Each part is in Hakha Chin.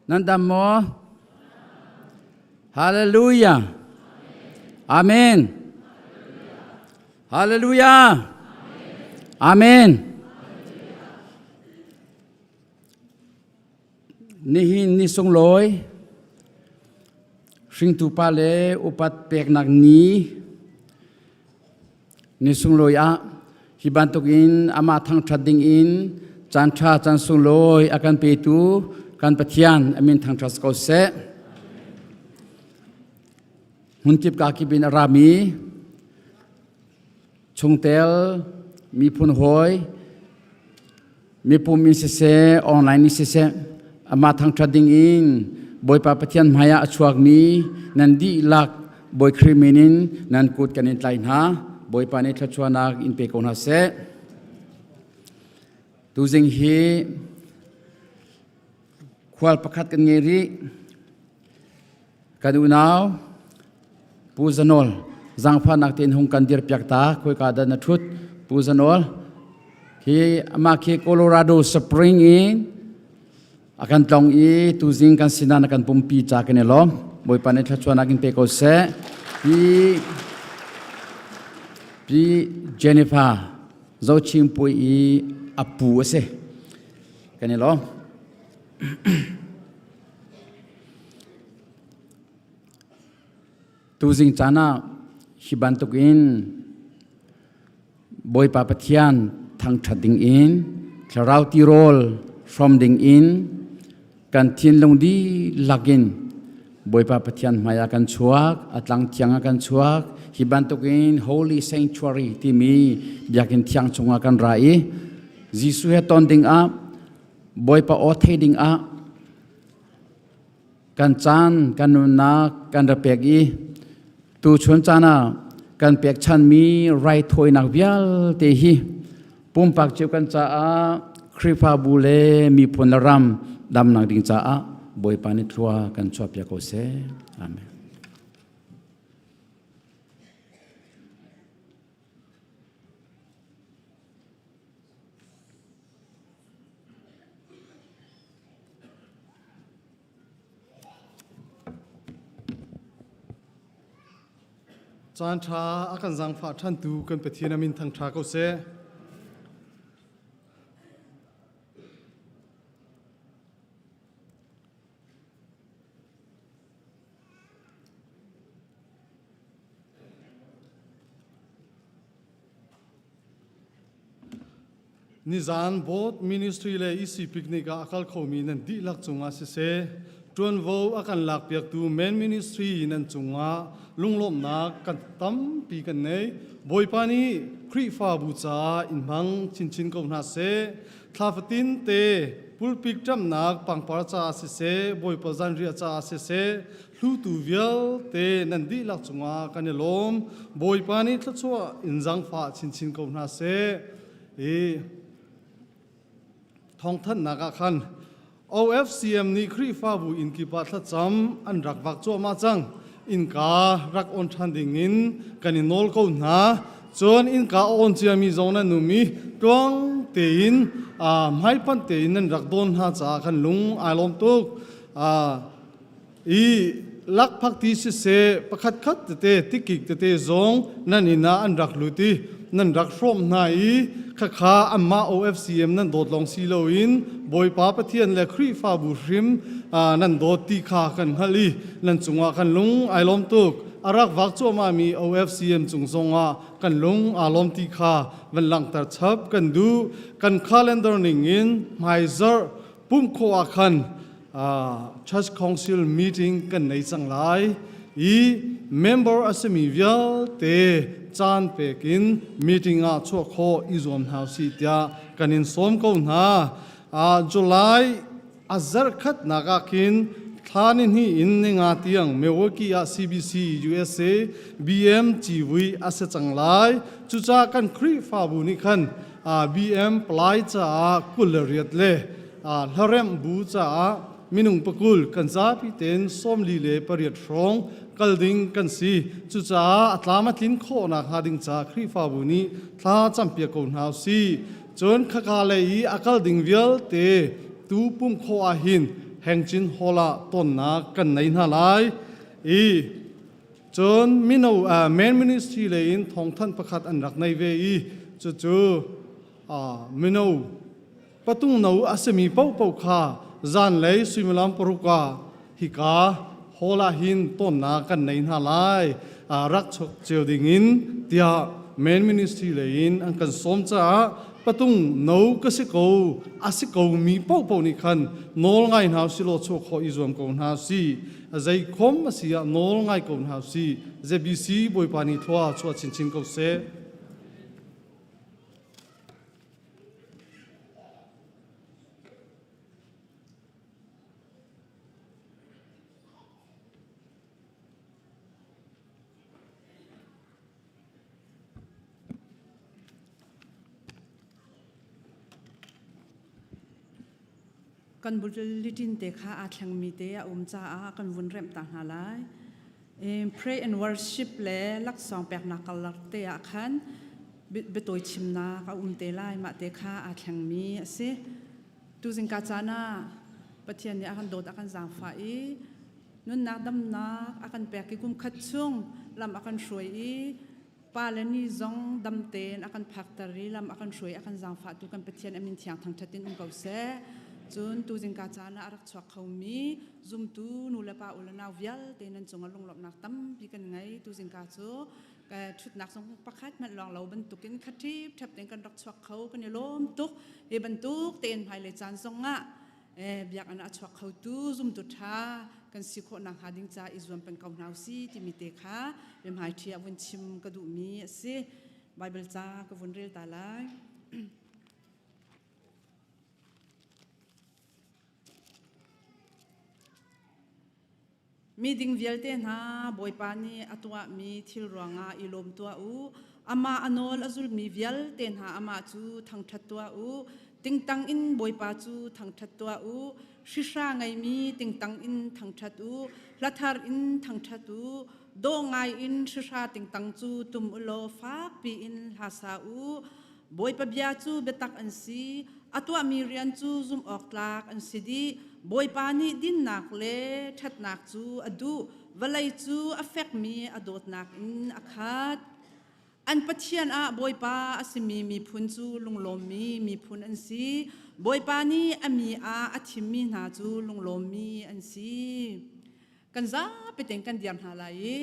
Nan dam maw? Hallelujah. Amen. Hallelujah. Amen. Nihin ni sunglawi hringtu pa le upat peknak ni ni sunglawi ah hi bantukin amah thangṭhat ding in caan ṭha caan sunglawi a kan petu kan Pathian a min thangṭhat ko seh. Hmunkip kakip in a rami chungtel miphun hawi mipum in siseh online in siseh amah thangṭhat ding in Bawipa Pathian hmaiah a chuakmi nan dihlak Bawi Khrih min in nan kut kan in tlai hna. Bawipa nih thluachuahnak in pe ko hna seh. Tuzing hi khual pakhat kan ngei rih. Kan unau Pu Zanawl zaangfahnak tein hung kan dir piak ta khawika dah na ṭhut Pu Zanawl khi amah khi Colorado Spring in a kan tlong i tuzing kan sinah na kan pumpi ca kan i lawm Bawipa nih thluachuahnak in pe ko seh pi pi Jennifer Zochingpui i a pu a si kan i lawm Tuzing caan ah hi bantukin Bawipa Pathian thangṭhat dingin thlarau tirawl hrawm dingin kan thinlung dihlak in Bawipa Pathian hmaiah kan chuak, a tlang thiang ah kan chuak. Hi bantukin Holy Sanctuary timi biakinn thiang chungah kan ra i Jesuh he ton dingah Bawipa aw thei dingah kan caan kan nunnak kan ra pek i tuchun caan ah kan pekchanmi raithawinak vialte hi pumpak cio kan caah Khrihfabu le miphun le ram damnak ding caah Bawipa nih thlua kan chuahpiak ko seh. Amen. Caan ṭha a kan zaangfah ṭhantu kan Pathian a min thangṭha ko seh. Nizaan Board Ministry le EC Picnic ah a kal khomi nan dihlak cungah siseh, ṭuanvo a kan lakpiaktu Men Ministry nan cungah lunglawmhnak kan tampi kan ngei. Bawipa nih Khrihfabu caah in hmang chinchin ko hna seh. Thla fatin te pulpit ṭamhnak pangpar caah siseh, Bawipa zanriah caah siseh, hlutu vialte nan dihlak cungah kan i lawm. Bawipa nih thluachuah in zaangfah chinchin ko hna seh. I thawngthanhnak ah khan OFCM nih Khrihfabu inn kip ah thlacam an rak vak cuahmah cang. Innka rak on ṭhan ding in kan i nawl ko hna. Cun innka a on ciami zong nan um i tluang tein hmaipanh tein nan rak dawn hna caah kan lung ai lawm tuk. I lakphakti siseh pakhat khat tete tikik tete zong nan inn ah an rak lut i nan rak hrawmh hna i khakha anmah OFCM nan dawt lawng si loin Bawipa Pathian le Khrihfabu hrim nan dawt ti kha kan hngalh i nan cungah kan lung ai lawm tuk. A rak vak cuahmahmi OFCM cung zongah kan lung aa lawm ti kha van langhter chap kan duh. Kan calendar ning in hmaizarh pumh khawh ah khan Church Council meeting kan nei cang lai i member a simi vialte caan pek in meeting ah chuah khawh i zuam hna usih tiah kan in sawm ko hna. July a zarh khatnak ah khin thla ni hnih in ninga tiang Milwaukee ah CBC USA BM civui a si cang lai. Cucaah kan Khrihfabu nih khan BM palai caah 28 le hlaremh bu caah minung pakul kan zapi tein 48 hrawng kal ding kan si. Cucaah a tlam a tlin khawhnak hnga ding caah Khrihfabu nih thla campiak ko hna usih. Cun khaka lei i a kal ding vialte tu pumh khawh ah hin Hengchin Hall ah tonnak kan nei hna lai. I cun mino main ministry lei in thawngthanh pakhat an rak nei ve i cucu mino patung no a simi paohpaoh kha zanlei suimilam paruk ah hika hall ah hin tonnak kan nei hna lai rak chok cio dingin tiah main ministry lei in an kan sawm caah patung no ka si ko a si ko mi paohpaoh nih khan nawl ngai hna si law chuah khawh i zuam ko hna si zei khom a si ah nawl ngai ko hna si ZBC Bawipa nih thlua chuah chinchin ko seh. Kan bulletin te kha aa thlengmi te a um caah kan vun remh ta hna lai. Pray and worship le laksawng peknak karlak te ah khan biatawi chimnak a um te lai. Mah te kha aa thlengmi a si. Tuzing ka caan ah Pathian nih a kan dawt a kan zaangfah i nunnak damnak a kan pek i kum khat chung lam a kan hruai i Pa le ni zong dam tein a kan phakter i lam a kan hruai a kan zaangfahtu kan Pathian a min thiang thangṭhat in um ko seh. Cun tuzingka caan ah a rak chuak khomi zumtu nu le pa u le nau vialte nan cungah lunglawmhnak tampi kan ngei. Tuzingka cu ṭhutnak zong pakhat hmanh lawng lo bantukin khat ṭhipṭhep tein kan rak chuak kho kan i lawm tuk. Hi bantuk tein hmailei caan zongah biakinn ah a chuak khotu zumtu ṭha kan si khawh nakhnga ding ca i zuam peng ko hna usih timi te kha biahmaiṭhi ah vun chim ka duhmi a si. Baibal ca ka vun rel ta lai. Mi ding vialte hna Bawipa nih a tuahmi thil ruangah i lawm tuah u. Amah a nawl a zulmi vialte hna amah cu thangṭhat tuah u. Tingtang in Bawipa cu thangṭhat tuah u. Hrihra ngeimi tingtang in thangṭhat u. Hla thar in thangṭhat u. Dawh ngai in hrihra tingtang cu tum u law fakpi in hla sa u. Bawipa bia cu biatak an si, a tuahmi rian cu zumh awk tlak an si dih. Bawipa nih dinnak le ṭhatnak cu a duh, vawlei cu a fekmi a dawtnak in a khat. An Pathian ah Bawipa a simi miphun cu lunglawmmi miphun an si. Bawipa nih a mi ah a thimmi hna cu lunglawmmi an si. Kan zapi tein kan dir hna lai i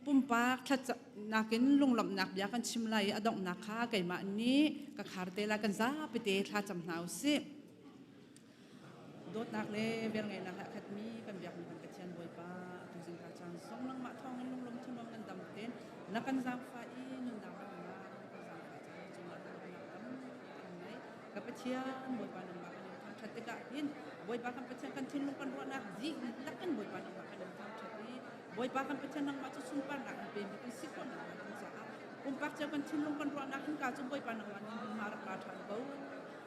pumpak thlacamnak in lunglawmhnak bia kan chim lai i a donghnak kha keimah nih ka khar te lai kan zapi te thlacam hna u sih. Dawtnak le velngeihnak he a khatmi kan biakmi kan Pathian Bawipa atu zingka caan zong nangmah thawngin lunglawm thinlung kan dam tein na kan zaangfah i nunnak ramnak na kan zaangfah caah cungah lunglawmhnak tampi kan ngei. Ka Pathian Bawipa nangmah kan in thangṭhat tikah hin Bawipa kan Pathian kan thinlung kan ruahnak dihlak in Bawipa nangmah kan in thangṭhat i Bawipa kan Pathian nangmah cu sunparnak in pemi kan si khawh nakhnga ding caah pumpak cio kan thinlung kan ruahnak hin ka cu Bawipa nangmah nih hmunhma rak la ṭhan ko.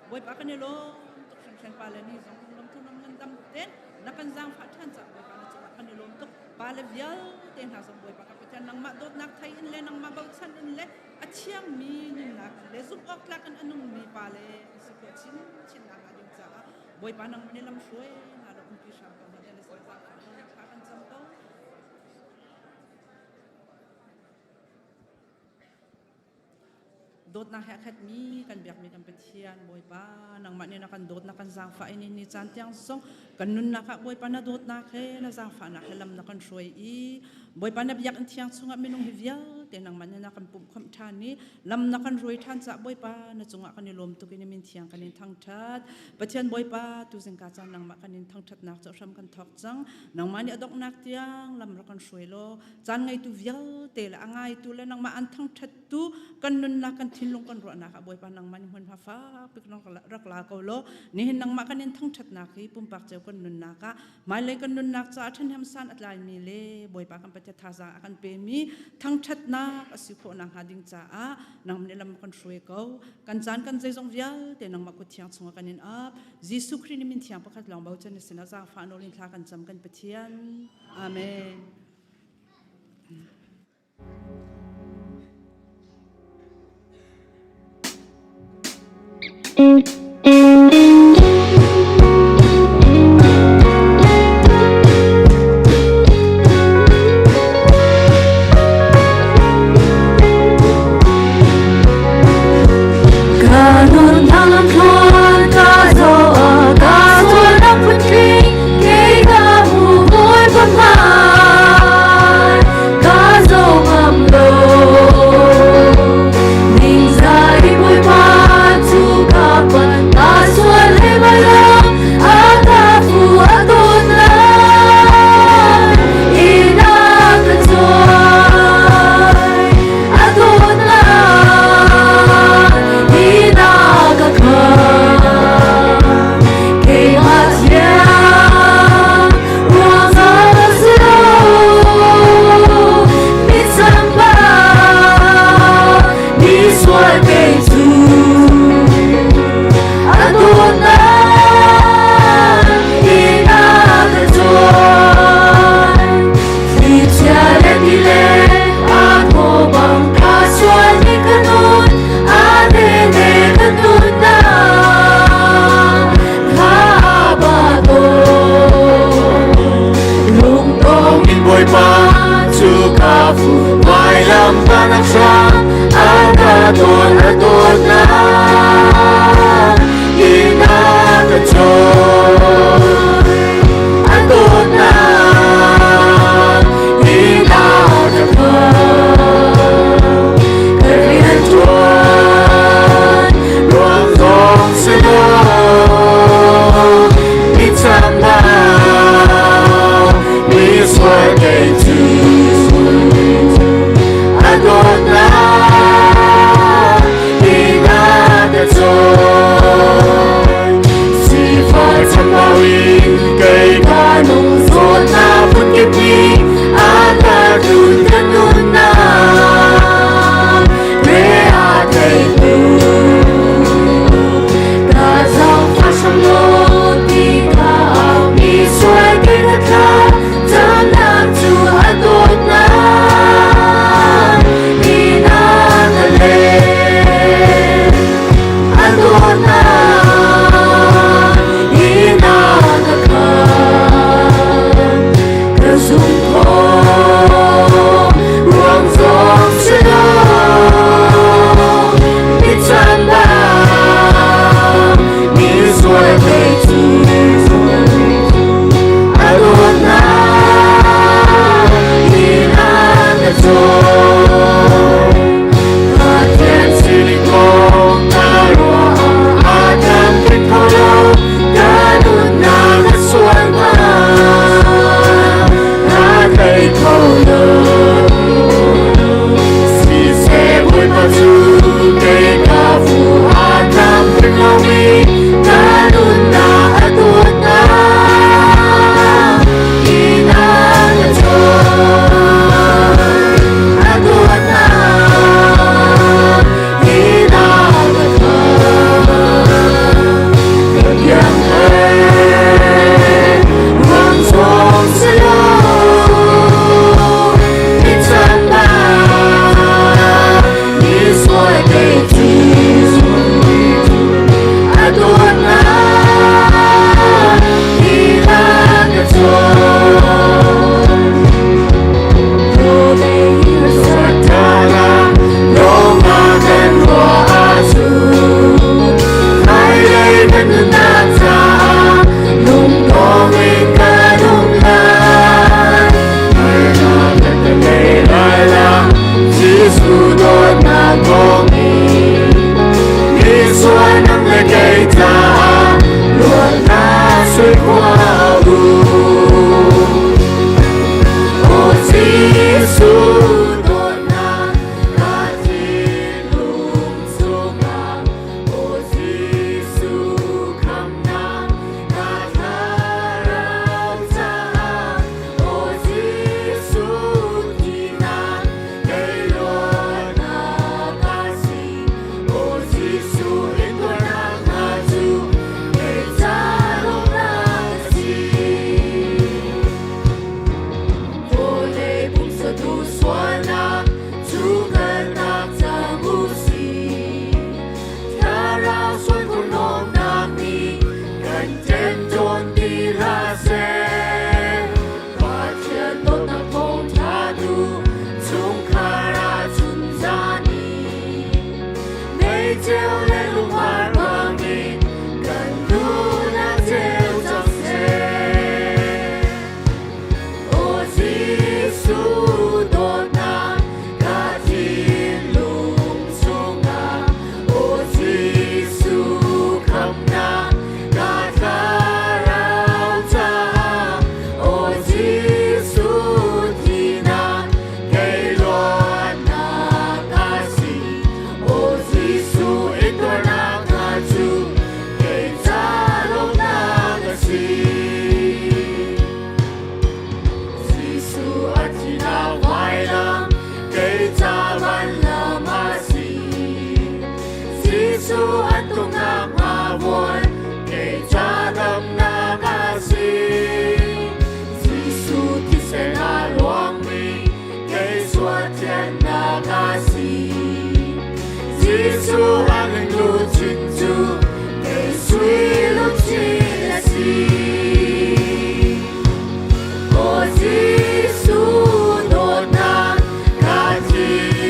Bawipa kan i lawm tuk hringhran pa le ni zong lungthu ngan dam ten na kan zaangfah ṭhan caah Bawipa na cungah kan i lawm tuk. Pa le vialte hna zong Bawipa kan Pathian nangmah dawtnak thei in le nangmah bochan in le a thiangmi nunnak le zumh awk tlak in a nungmi pa le an si khawh chinchin nakhnga ding caah Bawipa nangmah nih lam hruai hna law umpi hram ko hna tiah na sin thla kan cam ko. Dawtnak he a khatmi kan biakmi kan Pathian Bawipa nangmah nih na kan dawt na kan zaangfah i ni caan tiang zong kan nunnak ah Bawipa na dawtnak he na zaangfahnak he lam na kan hruai i Bawipa na biakinn thiang chungah minung hi vialte nangmah nih na kan pumhkhawmh ṭhan i lam na kan hruai ṭhan caah Bawipa na cungah kan i lawm tuk i na min thiang kan in thangṭhat. Pathian Bawipa tuzing ka caan nangmah kan in thangṭhatnak cu hram kan thawk cang. Nangmah nih a donghnak tiang lam rak kan hruai law caan ngeitu vialte le a ngaitu le nangmah an thangṭhattu kan nunnak kan thinlung kan ruahnak ah Bawipa nangmah nih hmunhma fak bik rak la ko law nihin nangmah kan in thangṭhatnak hi pumpak cio kan nunnak ah Hmailei kan nunnak caah ṭhahnem san a tlaimi le Bawipa kan Pathian thazaang a kan pemi thangṭhatnak a si khawh nakhnga ding caah nangmah nih lam kan hruai ko. Kan caan kan zeizong vialte nangmah kut thiang chungah kan in ap. Jesuh Khrih nih min thiang pakhat lawng bochan na sinah zaangfah nawl in thla kan cam kan Pathian. Amen. Sunparnak hram a ka dawt a dawtnak in a ka cawn a dawtnak in a ka khamh ka rian ṭuan ruang zong si lo mi chambau mi sual kei cu a dawtnak in a ka cawn sifak chambau in kei ka nung zawtnak phunkip nih a ka tlun ka nunnak re a thei tu ka zaangfah hram law ti ka au mi sual kei ka thla camnak cu a dawtnak in a ka leh a dawtnak in a ka khamh ka zum khawh ruang zong si lo mi chambau mi sual kei cu a dawtnak in a ka cawn Pathian sining kong ka ruah ah a kan pek kho lo ka nunnak a sual hnga ka thei kho lo siseh Bawipa cu kei ka fu a kan pek lomi ka nunnak a dawtnak in a ka cawn a dawtnak in a ka khamh ka biak he ruang zong si lo mi chambau mi sual kei cu a dawtnak in a ka cawn Roma kan ruah ahcun hmailei kan nunnak caah lungdong in kan um lai. Hmailei kan ngei lai lo, Jesuh dawtnak kong in misual nang le kei caah luatnak sui khua u. Aw Jesuh dawtnak ka thinlung chungah Aw Jesuh khamhnak ka thlarau caah Aw Jesuh thihnak kei luatnak ka si Aw Jesuh intuarnak hna cu kei ca lawmhnak a si. Vawlei pumsa duh sualnak cu kaltak cang u sih. Thlarau sual lawmnak nih kan ṭemṭawn ti hlah seh. Pathian dawtnak thawngṭha tu chungkhar ah chunzan in meiceu le lungvar bangin kan duhnak ceu cang seh. Aw Jesuh dawtnak ka thinlung chungah Aw Jesuh khamhnak ka thlarau caah Aw Jesuh thihnak kei luatnak ka si Aw Jesuh intuarnak hna cu kei ca lawmhnak a si. Jesuh a thihnak vailam kei ca vanlam a si. Jesuh an tungnak ngavuan kei ca damnak a si. Jesuh thisen a luangmi kei sual thiannak a si. Jesuh a luchin cu kei sui luchin a si. Aw Jesuh dawtnak ka thin.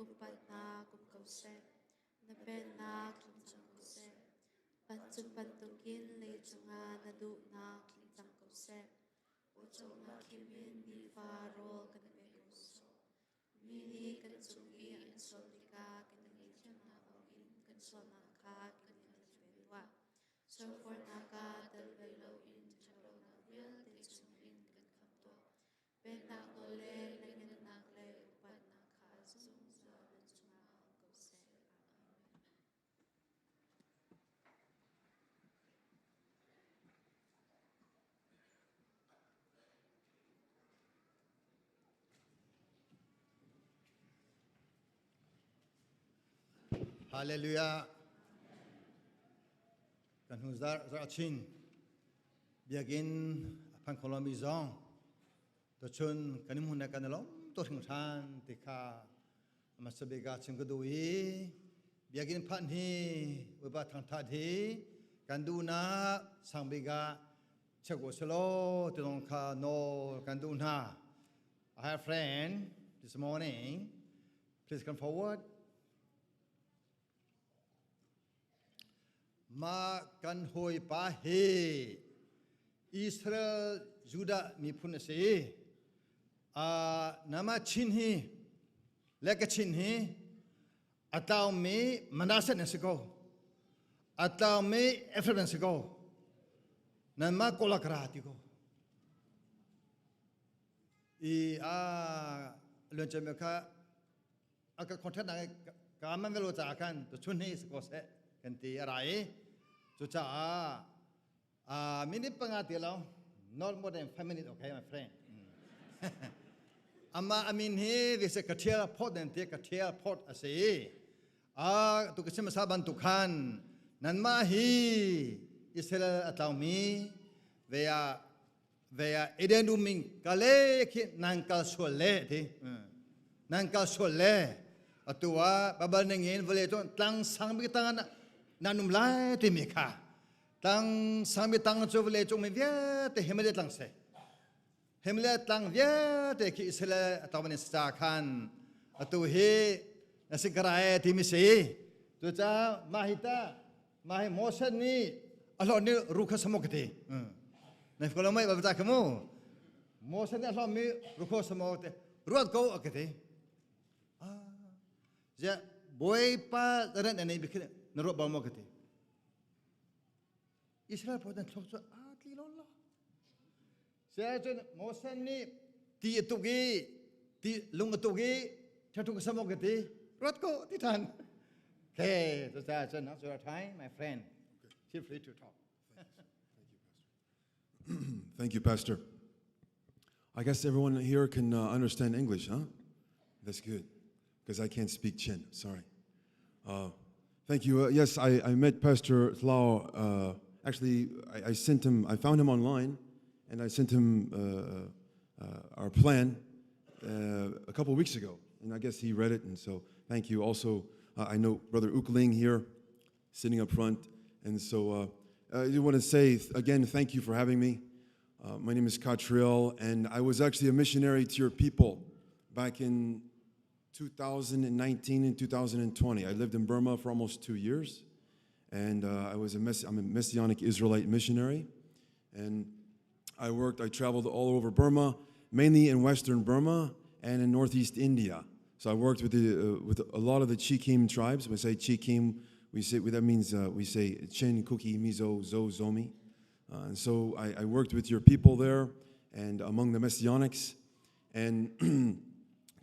upatnak um ko seh. Na pennak tlung cang ko seh. Vancung bantukin leicung ah na duhnak tling cang ko seh. Pawcawmnak khim in nifa rawl kan pe ko sawh. Mi nih kan cung i an sual tikah kan ngaihthiamnak bangin kan sualnak kha kan ngaihthiam ve tuah. Sualforhnak ah tel ve loin ṭhatlonak vialte chungin kan khamh tuah. Pennak nawl le lianngannak le upatnak kha zungzal na cungah um ko seh. Amen. Hallelujah. Kan hnu zar zar chin biakinn a phan kholomi zong to chun kan hmun na kan lom to hring than ti kha masabega chim ka du i biakinn phan hi upa thang that hi kan du na sangbiga chek selo ti dong kha no kan du na I have a friend this morning please come forward Mah kan hawipa hi Israel Judah miphun a si. Nama Chin hi le Kachin hi a tlaumi Manasseh nan si ko. A tlaumi Ephraim nan si ko. Nanmah Kolakra ti ko. I a luan kha a ka contact nak ka man velo caah khan tu chun hi si ko seh kan ti a ra i cucaah minute panga ti lo not more than 5 minutes, okay, my friend? Ama amin hi vise ka thial phot den ti ka thial phot a si a tu ka sim sa bantuk khan nanmah hi Israel a tlaumi ve a ve ah Eden uming kale khi nan kal sual le ti nan kal sual le atu ah babal ning in vale cun tlang sang bik tang nan um lai timi kha tlang sang bik tang cu vale cung mi vialte Himalaya tlang se Himalaya tlang vialte khi Israel atawani sa khan atu hi na sikarae timi si cucaah mahita Mah hi Moses nih a hlawt ni rukha samo ka ti. Na ko lo mai ba ta khamu. Moses nih a hlawt mi rukho samo te ruat ko a ka ti. Ah. Ja Bawipa ran anei bikhin na ruat ba mo ka ti. Israel pawl dan thlok cu a tli lo lo. Se cun Moses nih ti a tuk i ti lung a tuk i thathuk samo ka ti ruat ko ti than. Okay, so that's not your time, my friend. Okay. Feel free to talk. Thank you, Pastor. I guess everyone here can understand English, huh? That's good, because I can't speak Chin. Sorry. Thank you. Yes, I met Pastor Thlau. Actually, I sent him, I found him online, and I sent him our plan a couple weeks ago. And I guess he read it, and so thank you. Also, I know Brother Ukling here, sitting up front. And so I do want to say, again, thank you for having me. My name is Katriel, and I was actually a missionary to your people back in 2019 and 2020. I lived in Burma for almost 2 years, and I'm a Messianic Israelite missionary. And I traveled all over Burma, mainly in western Burma and in northeast India. So I worked with a lot of the Chikim tribes. When we say Chikim, we say that means we say Chin, Kuki, Mizo, Zo, Zomi. And so I worked with your people there and among the Messianics and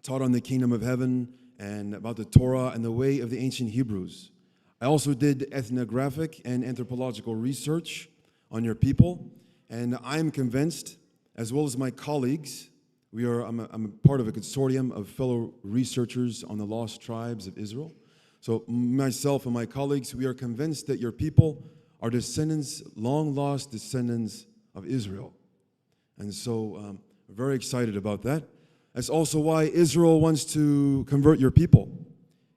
taught on the kingdom of heaven and about the Torah and the way of the ancient Hebrews. I also did ethnographic and anthropological research on your people, and I'm convinced, as well as my colleagues, I'm a part of a consortium of fellow researchers on the lost tribes of Israel. So, myself and my colleagues, we are convinced that your people are descendants, long lost descendants of Israel. And so, I'm very excited about that. That's also why Israel wants to convert your people,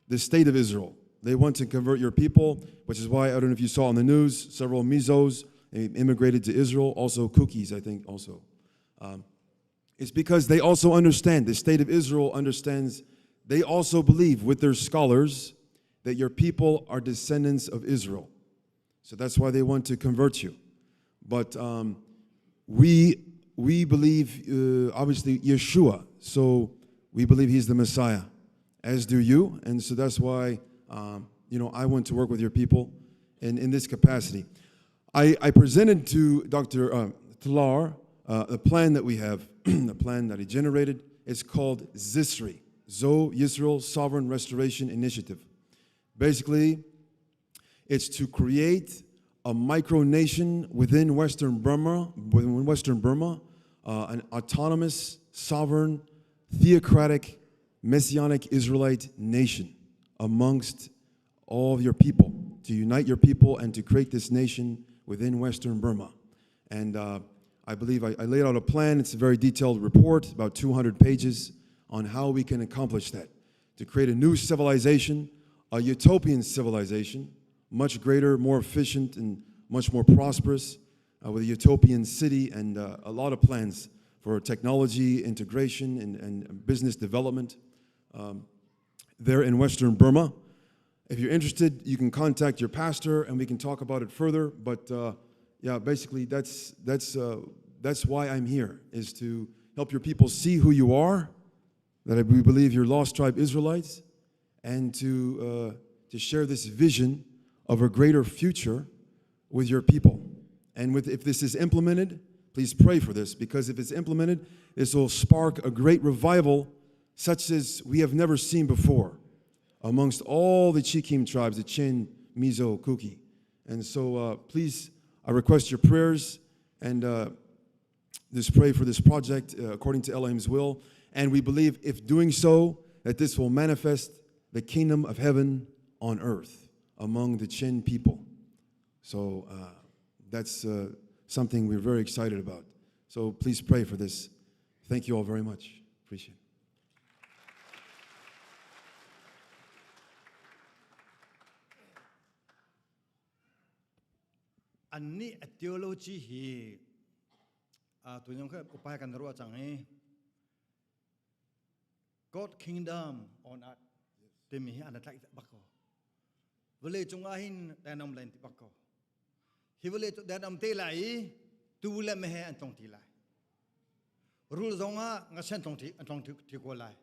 the state of Israel. They want to convert your people, which is why, I don't know if you saw on the news, several Mizos immigrated to Israel, also Kukis, I think, also. It's because they also understand, the state of Israel understands They also believe with their scholars that your people are descendants of Israel. So that's why they want to convert you. But um, we, we believe, uh, obviously, Yeshua. So we believe he's the Messiah, as do you. And so that's why, um, you know, I want to work with your people in, in this capacity. I, I presented to Dr. Uh, Tlar uh, the plan that we have, the plan that he generated. It's called ZISRI, Zo Yisrael Sovereign Restoration Initiative. Basically, it's to create a micronation within Western Burma, within Western Burma, uh, an autonomous, sovereign, theocratic, messianic Israelite nation amongst all of your people, to unite your people and to create this nation within Western Burma. And uh, I believe I, I laid out a plan. It's a very detailed report, about 200 pages, on how we can accomplish that to create a new civilization, a utopian civilization, much greater, more efficient, and much more prosperous, uh, with a utopian city and uh, a lot of plans for technology integration and, and business development um, there in Western Burma. If you're interested, you can contact your pastor and we can talk about it further. But uh, yeah, basically, that's, that's, uh, that's why I'm here, is to help your people see who you are, that we believe you're lost tribe Israelites, and to, uh, to share this vision of a greater future with your people. And with, if this is implemented, please pray for this, because if it's implemented, this will spark a great revival such as we have never seen before amongst all the Chikim tribes, the Chin, Mizo, Kuki. And so uh, please, I request your prayers and uh, just pray for this project uh, according to Elohim's will. And we believe if doing so, that this will manifest the kingdom of heaven on earth among the Chin people. So uh, that's uh, something we're very excited about. So please pray for this. Thank you all very much. Appreciate it. Annih a theology hi tu nyong kha upai kan ruah cang i God kingdom on earth timi hi an tlaih bak ko. Vawlei cungah hin dan um len ti bak ko. Hi vawlei cu dan um te lai i tu le mehe an tlong ti lai. Rul zongah ngasen tlong ti an tlong ti ko lai.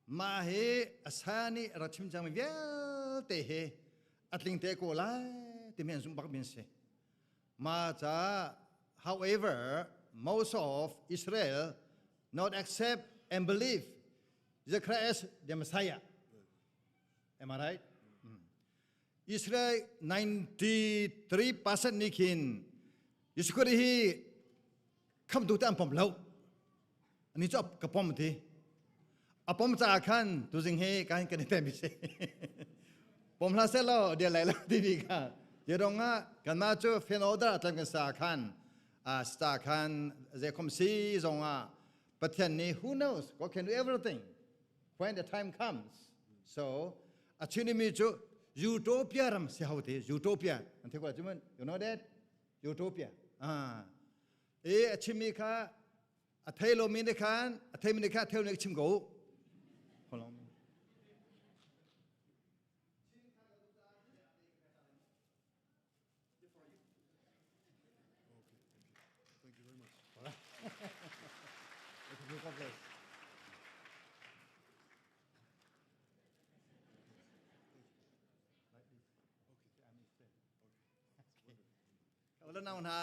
Mah hi Isaiah nih a rak chim cangmi vialte hi a tling te ko lai timi an zumh bak mi an si. Mah ca however most of Israel not accept and believe the Christ the Messiah. Am I right? Mm. Israel 93% nih khin Jesuh Khrih hi khamtu te an pom lo ani cu ka pom ti a pom caah khan tuzing hi kan kan i temi si pom hlah seh law dia lai lo timi kha yerong ah kanmah cu fen order atlam kan sa khan a sta khan zekhom si zong ah pathian nih who knows God can do everything when the time comes so a chinimi cu utopia ram si hau te utopia an thei ko you know that utopia ah i a chimmi kha a thei lomi nih khan a theimi nih khan a thei lomi chim ko Thank you very much. God bless. Ka nau hna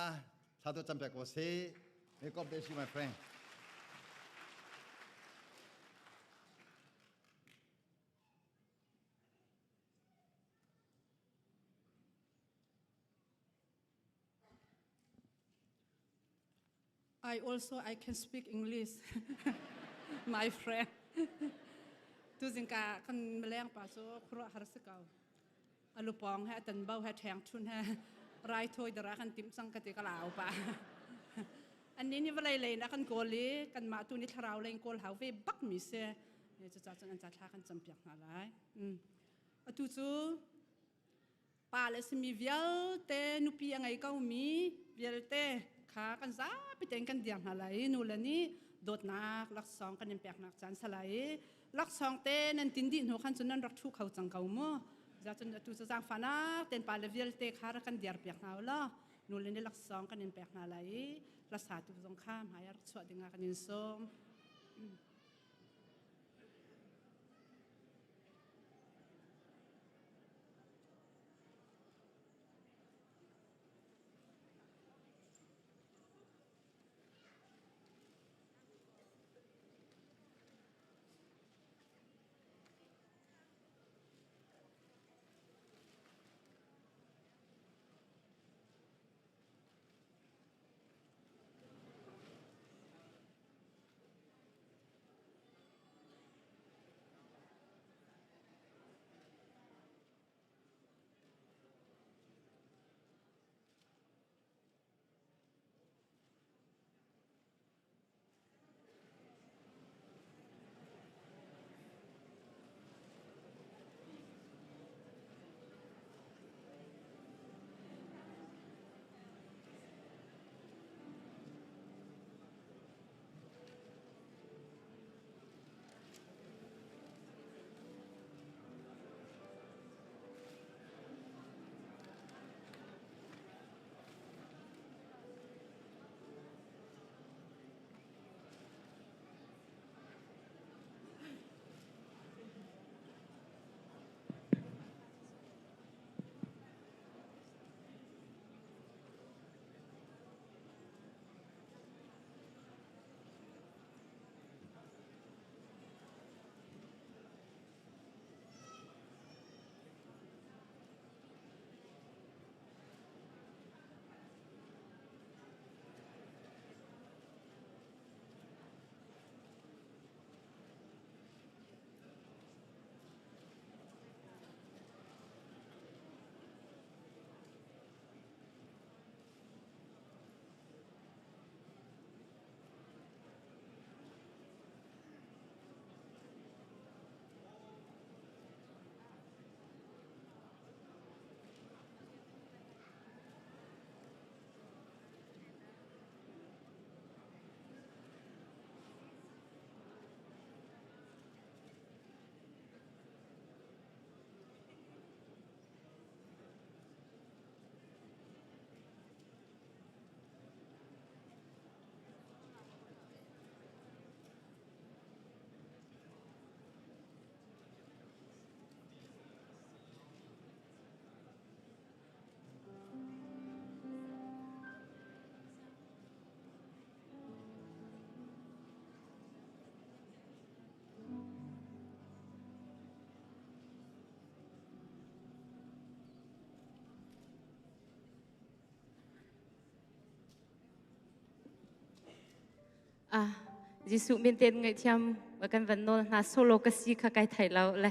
thla tu cam piak ko si. May God bless you my friend. I also I can speak English my friend tu zingka kan meleng pa cu khuaruah har si ko alu pong he tan bo he theng thun he rai thoi dara kan tim cang ka ti ka lau pa an ni ni vawlei lei na kan kawl i kan mah tu ni thlarau lei kawl hau ve bak mi si cu ca cun an ca thla kan cam piak hna lai atu cu pa le simi vialte nupi a ngei ko mi vialte kha kan zapi tein kan dir hna lai nu le nih. Dawtnak laksawng kan in peknak caan salai i laksawng te nan tin dih hnu khan cun nan rak ṭhu kho cang ko mu. Za cun atu cu zaangfahnak ten pa le vialte kha rak kan diar piak hna u law nu le ni laksawng kan in pek hna lai i hlasatu zong kha hmai ah rak chuah dingah kan in sawm. Ah, Jesuh min ten ngaihthiam kan van nawl hna solo ka si kha kai thai lo le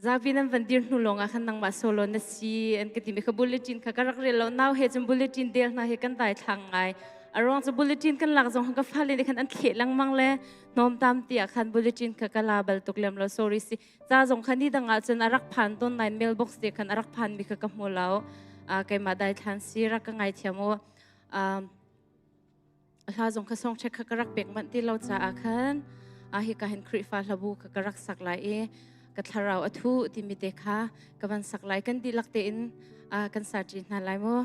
zapi nan van dir hnu lawng ah khan nangmah solo na si an ka ti mi kha bulletin kha ka rak rel lo nau he cun bulletin del hna he kan dai thlang ngai a ruang cu bulletin kan lak zong ka fale nih khan an thleh lengmang le hnawm tam ti ah khan bulletin kha ka la bal tuk lem lo sorry si ca zong khan ni dang ah cun a rak phan ton nain mailbox te khan a rak phan mi kha ka hmu lo keimah dai thlan si rak ka ngai thiam u hla zong kha song check kha ka rak pek manh ti lo caah khan a hi ka hin Khrihfa hlabu kha ka rak sak lai i ka thlarau a thu timi te kha ka van sak lai kan dihlak tein kan sa ṭi hna lai mu.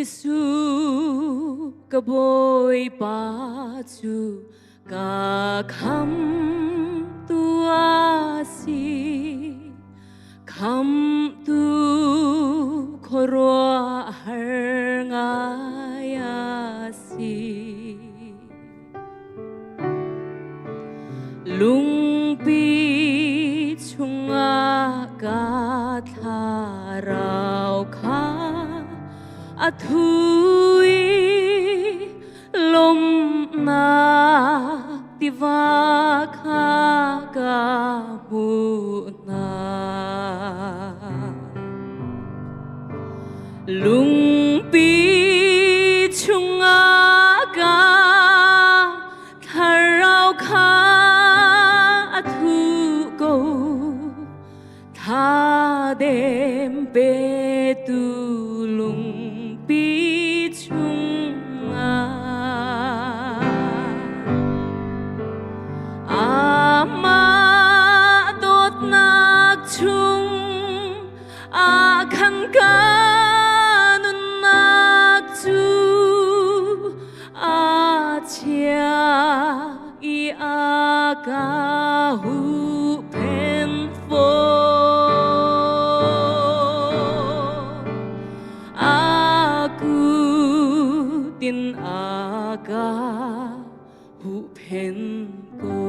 Jesuh ka Bawipa cu ka khamtu a si khamtu khuaruahhar ngai a si Lungpi chungah ka thlarau kha a thu i lawmhnak tiva kha ka hmuh hna. Lungpi chungah ka thlarau. petu lungpi chungah Amah dawtnak chung ah khan ka nunnak cu a chia i a ka huhphenh fawn. A kut in a ka huhphenh ko.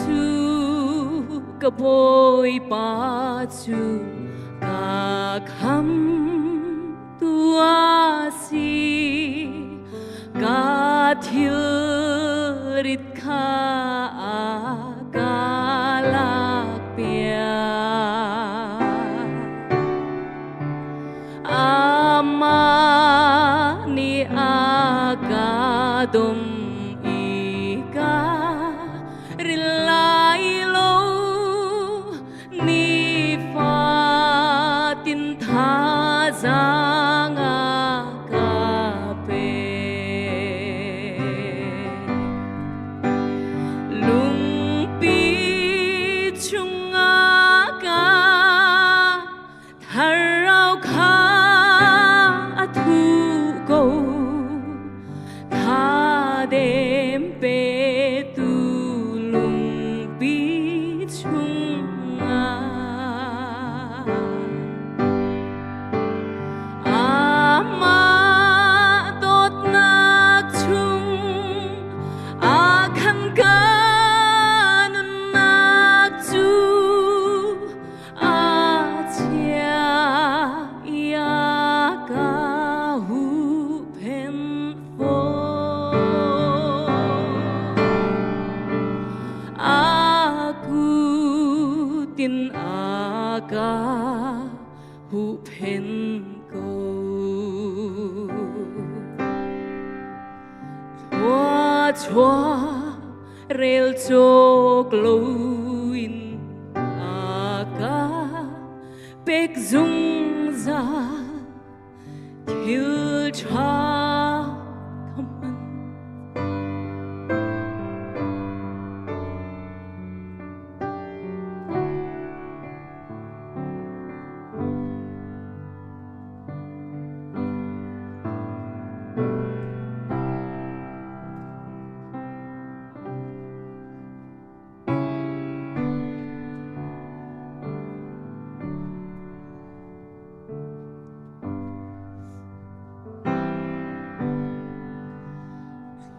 Jesuh ka Bawipa cu ka kham tu a si. Ka thilrit kha a ka lakpiak. Amah nih a ka dom i ka ril lai lo nifatin thazaang a ka pek. Lungpi chungah ka Thlarau kha a thu ko thadem petu lungpi chungah Amah dawtnak chung a khan ka nunnak cu A chia i a ka huhphenh fawn. A kut in a ka huhphenh ko. Thluachuah rel cawk loin a ka pek zungzal thil ṭha ka hman.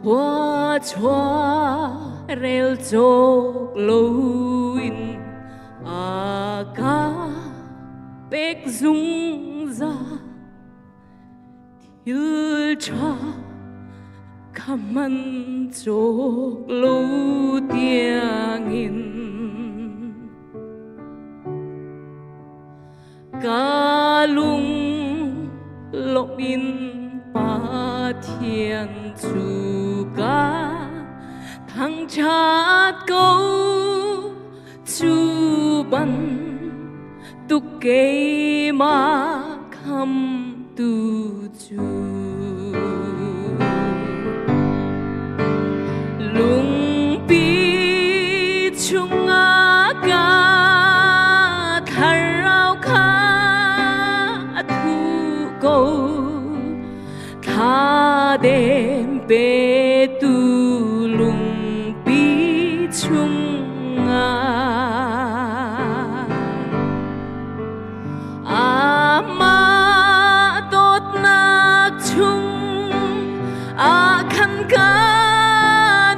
Khua chua rel cawk loin a ka pek zungzal Thil ṭha kha man cawk lo tiangin ka lung lawmh in Pathian cu ka thangṭhat ko. Cu bantuk keimah khamtu cu lungpi chungah ka thlarau kha a thu ko. Thladem petu lungpi chungah Amah dawtnak chung ah khan ka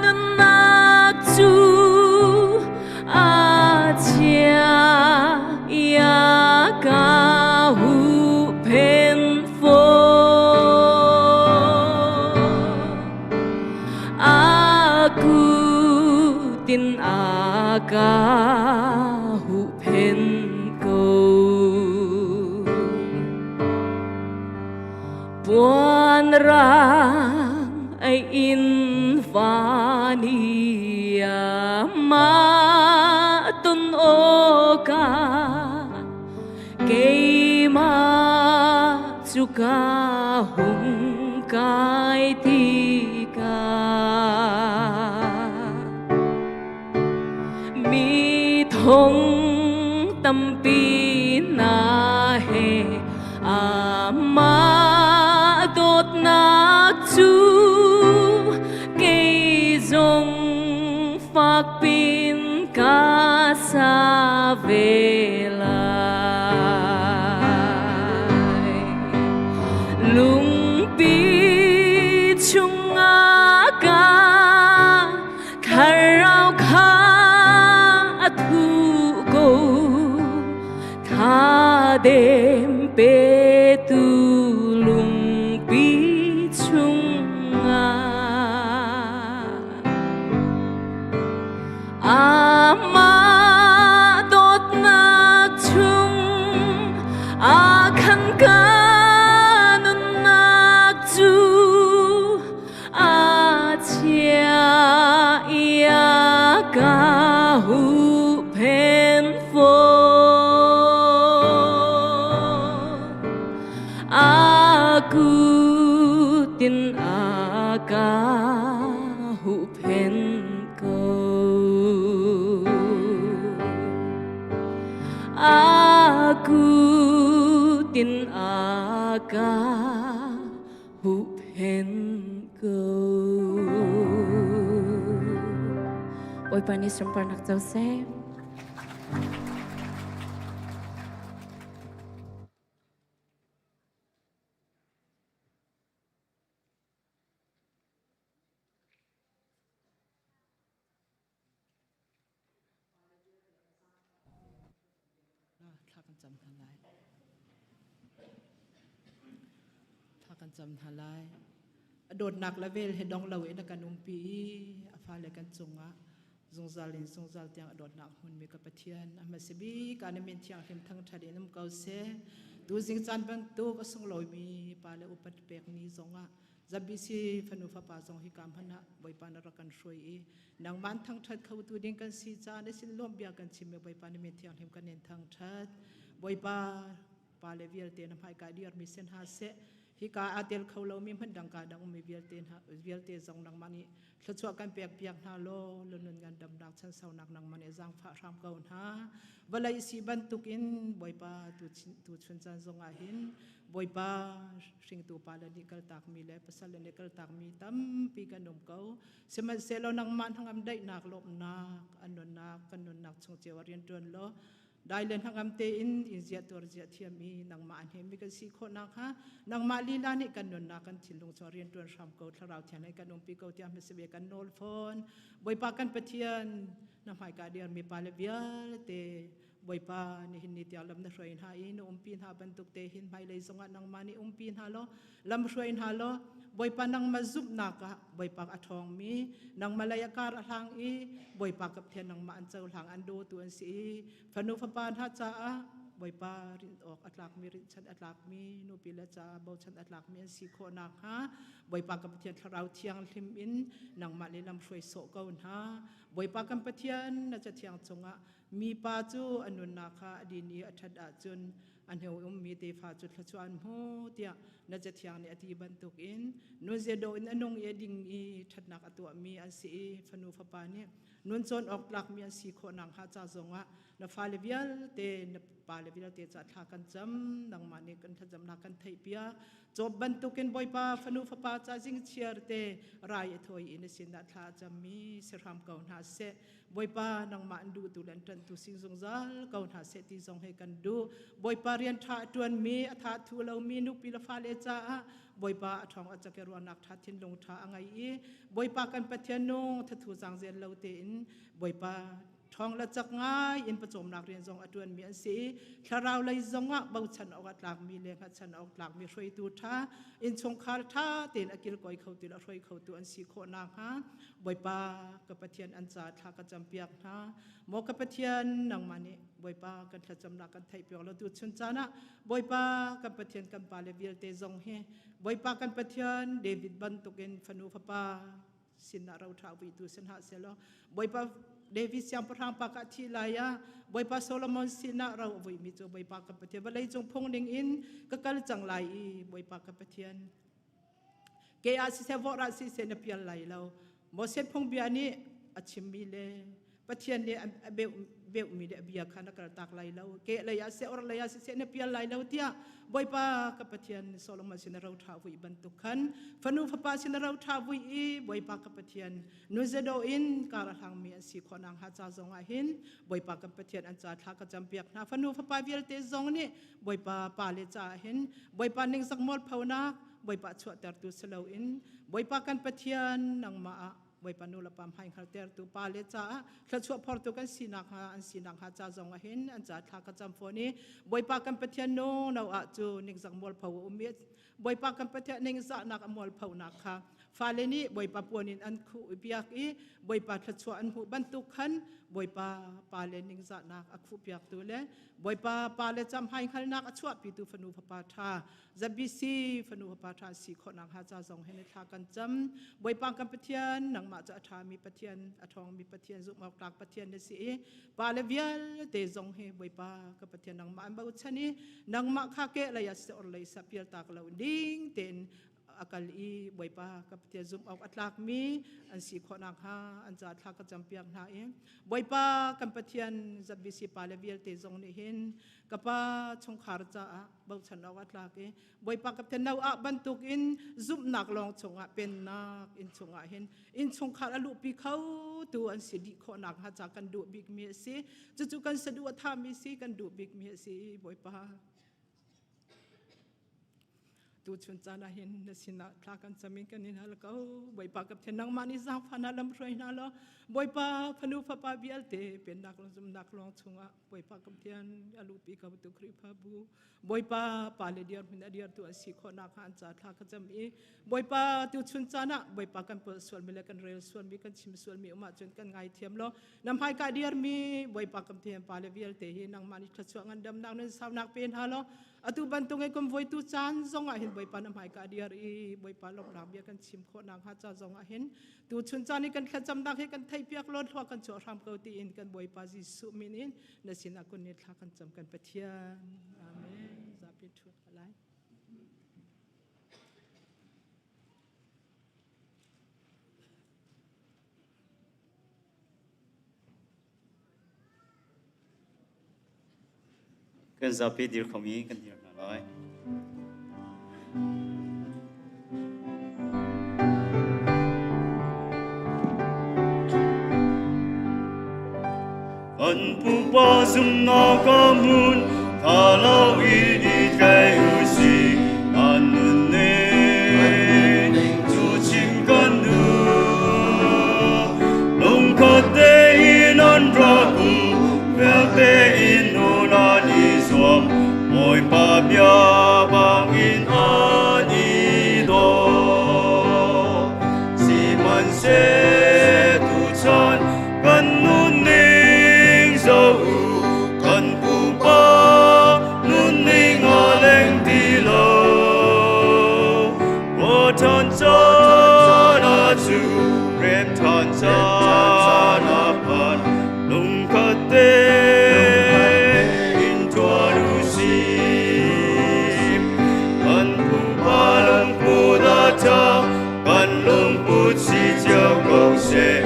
nunnak cu a chia i a ka huhphenh A kut in a ka huhphenh ko. Puan rang ai in van i amah ton awkah keimah cu ka hung kai tikah mi thong tampi hna he amah dawtnak cu kei zong fakpin ka sa ve lai. Lungpi chungah ka thlarau kha a thu ko thadem petu lungpi chungah Amah dawtnak chung a khan ka nunnak cu a chia i a ka huhphenh fawn. A kut in a ka huhphenh ko. A kut in a ka huhphenh ko. Bawipa nih sunparnak co seh. Thla kan cam hna lai. Thla kan cam hna lai. A dawtnak le vel he dong lo in a kan umpi i a fale kan cungah zungzal in zungzal tiang a dawtnak hmunmi ka Pathian a hmasa bik ah na min thianghlim thangṭhat in um ko seh. Tuzing caan bantuk a sunglawimi pa le upat pek ni zongah ZBC fanu fapa zong hi ka hmanh ah Bawipa na rak kan hruai i nangmah an thangṭhat khotu ding kan si caah na sin lawm bia kan chim i Bawipa na min thianghlim kan in thangṭhat. Bawipa pa le vialte na hmaika dirmi sin ha seh hika aa tel kho lomi hmun dang ka dang ummi vialte hna vialte zong nangmah nih thluachuah kan pek piak hna law lunun ngan damnak chansaunak nangmah nih zaangfah hram ko hna vawlei si bantukin Bawipa tu tu chun caan zong ah hin Bawipa hringtu pa le nih kaltakmi le pasal le nih kaltakmi tampi kan um ko sihmanhsehlaw nangmah hnangam daihnak lawmhnak an nunnak kan nunnak chung cio ah rian ṭuan law dai le hnangam tein in ziah tuar ziah thiam i nangmah an hemi kan si khawh nakhnga nangmah lila nih kan nunnak kan thinlung chung rian ṭuan hram ko thlarau thiang nih kan umpi ko tiah hmasabia kan nawl fawn Bawipa kan Pathian na hmaika dirmi pa le vialte Bawipa nihin ni tiang lam na hruai hna i na umpi hna bantuk te hin hmailei zongah nangmah nih umpi hna law lam hruai hna law Bawipa nangmah zumhnak ah Bawipa a ṭhawngmi nangmah lei a kar a hlang i Bawipa ka Pathian nangmah an cohlang an dawtu an si i fanu fapa hna caah Bawipa rinh awk a tlakmi rinhchan a tlakmi nupi le caah bochan a tlakmi an si khawh nakhnga Bawipa ka Pathian thlarau thianghlim in nangmah le lam hruai sawh ko hna Bawipa kan Pathian na cathiang cungah Mipa cu a nunnak kha a din i a ṭhat ahcun a hnu ummi tefa cu thluachuah an hmu tiah na Cathiang nih a ti bantukin nunzia dawh in a nung i a ding i ṭhatnak a tuahmi an si i fanu fapa nih nun cawn awk tlakmi an si khawh nakhnga ca zongah na fale vialte na pale vialte ca thla kan cam nangmah nih kan thlacamnak kan theihpiak Job bantukin Bawipa fanu fapa ca zingchiar te rai a thawi i na sinah thla a cammi si hram ko hna seh. Bawipa nangmah an duhtu le an ṭanhtu sing zungzal ko hna seh ti zong he kan duh. Bawipa rian ṭha a ṭuanmi, a tha thu lomi nupi le fale caah Bawipa a ṭhawng a cak i ruahnak ṭha thinlung ṭha a ngei i Bawipa kan Pathian nung thathu zaangzel lo tein Bawipa ṭhawng le cak ngai in pawcawmnak rian zong a ṭuanmi an si i thlarau lei zongah bochan awk a tlakmi le hngatchan awk tlakmi hruaitu ṭha innchungkhar ṭha tein a kilkawi khotu le a hruai khotu an si khawh nakhnga Bawipa ka Pathian an ca thla ka campiak hna maw ka Pathian nangmah nih Bawipa kan thlacamnak kan theihpiak lo tu chun caan ah Bawipa kan Pathian kan pale vialte zong hi Bawipa kan Pathian David bantukin fanu fapa Sinah ro ṭha vuitu si hna sehlaw Bawipa David siangpahrang pa ka thi lai ah Bawipa Solomon sinah ro a vuimi cu Bawipa ka Pathian vawlei cung phung ning in ka kal cang lai i Bawipa ka Pathian ke ah siseh vawr ah siseh na pial lai lo. Moses phungbia nih a chimmi le Pathian nih a beuhmi le a bia kha na kaltak lai lo. Ke lei ah seh or lei ah siseh na pial lai lo tiah Bawipa ka Pathian Solomon sin ro ṭha vui bantuk khan fanu fapa sin ro ṭha vui i Bawipa ka Pathian nunzedo in kar a hlangmi an si khawh nakhnga ca zong ah hin Bawipa kan Pathian an ca thla ka campiak hna. Fanu fapa vialte zong nih Bawipa pa le ca ah hin Bawipa ningzak mualphonak Bawipa chuahtertu si loin Bawipa kan Pathian nangmah ah Bawipa nu le pa hmai hngaltertu pa le caah thluachuah phortu kan sinak hnga an sinak hnga ca zong ah hin an ca thla ka cam fawn i Bawipa kan Pathian no no ah cu ningzak mualpho a um i Bawipa kan Pathian ningzahnak a mualphonak kha fale nih Bawipa puan in an khuh i biak i Bawipa thluachuah an hmuh bantuk khan Bawipa pa le ningzahnak a khuh piaktu le Bawipa pa le cam hmai hngalnak a chuahpitu fanu fapa ṭha ZBC fanu fapa ṭha si khawh nakhnga ca zong hin thla kan cam. Bawipa kan Pathian, nangmah cu a ṭhami Pathian, a ṭhawngmi Pathian, zumh awk tlak Pathian na si i pa le vialte zong hi Bawipa ka Pathian nangmah an bochan i nangmah kha ke lei ah siseh or lei sah pialtak lo ding tein a kal i Bawipa ka Pathian zumh awk a tlakmi an si khawh nakhnga an ca thla ka campiak hna i Bawipa kan Pathian ZBC pa le vialte zong nih hin ka pa chungkhar caah bochan awk a tlak i Bawipa ka Pathian no ah bantuk in zumhnak lawng chungah pennak inn chungah hin innchungkhar a luhpi kho tu an si dih khawh nak hnga ca kan duh bikmi a si. Cucu kan saduh a thami si, kan duh bikmi a si. Bawipa, tu chun caan ah hin na sinah thla kan cam in kan in hal ko. Bawipa ka Pathian, nangmah nih zaangfah na lam hruai hna law Bawipa fanu fapa vialte pennak le zumhnak lawng chungah Bawipa ka Pathian a luhpi ko tu Khrihfabu Bawipa pa le dir hmun a dirtu an si khawh nakhnga an ca thla ka cam i Bawipa tu chun caan ah Bawipa kan pol sualmi le kan rel sualmi kan chim sualmi um ahcun kan ngaithiam law na hmaika dirmi Bawipa kan Pathian pa le vialte hi nangmah nih thluachuah ngandamnak nan saunak pe hna law atu bantuk in kum voitu caan zong ah hin Bawipa na hmaika dir i Bawipa lawmhnak bia kan chim khawh nakhnga ca zong ah hin tu chun caan i kan thlacamnak hi kan theihpiak law thlua kan chuah hram ko tiin kan Bawipa Jesuh min in na sinah kun ni thla kan cam kan Pathian. Amen. Zapi thu lai. Kan zapi dir khomi kan dir hna lai. An pupa zumnak a mun, tha lo i i tlai u si, an nunning cu chim kan duh. Lungkhat tein an rak um, fel tein nun an i zuam, Bawipa bia bangin an i daw. Sihmanhseh tuchan kan nunning zoh u, kan pupa nunning a leng ti lo. Ruahchan caan ah cu remṭhan caan a phan, lungkhat tein ṭuan u sih. Kan pupa lungput a ṭha, kan lungput si cio ko seh.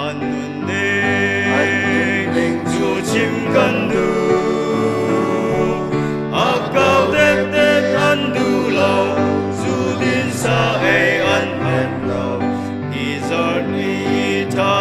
An nunning cu chim kan duh. A kau dekdek an duh lo, zu din sa ei an hman lo. Hi zarh ni tha.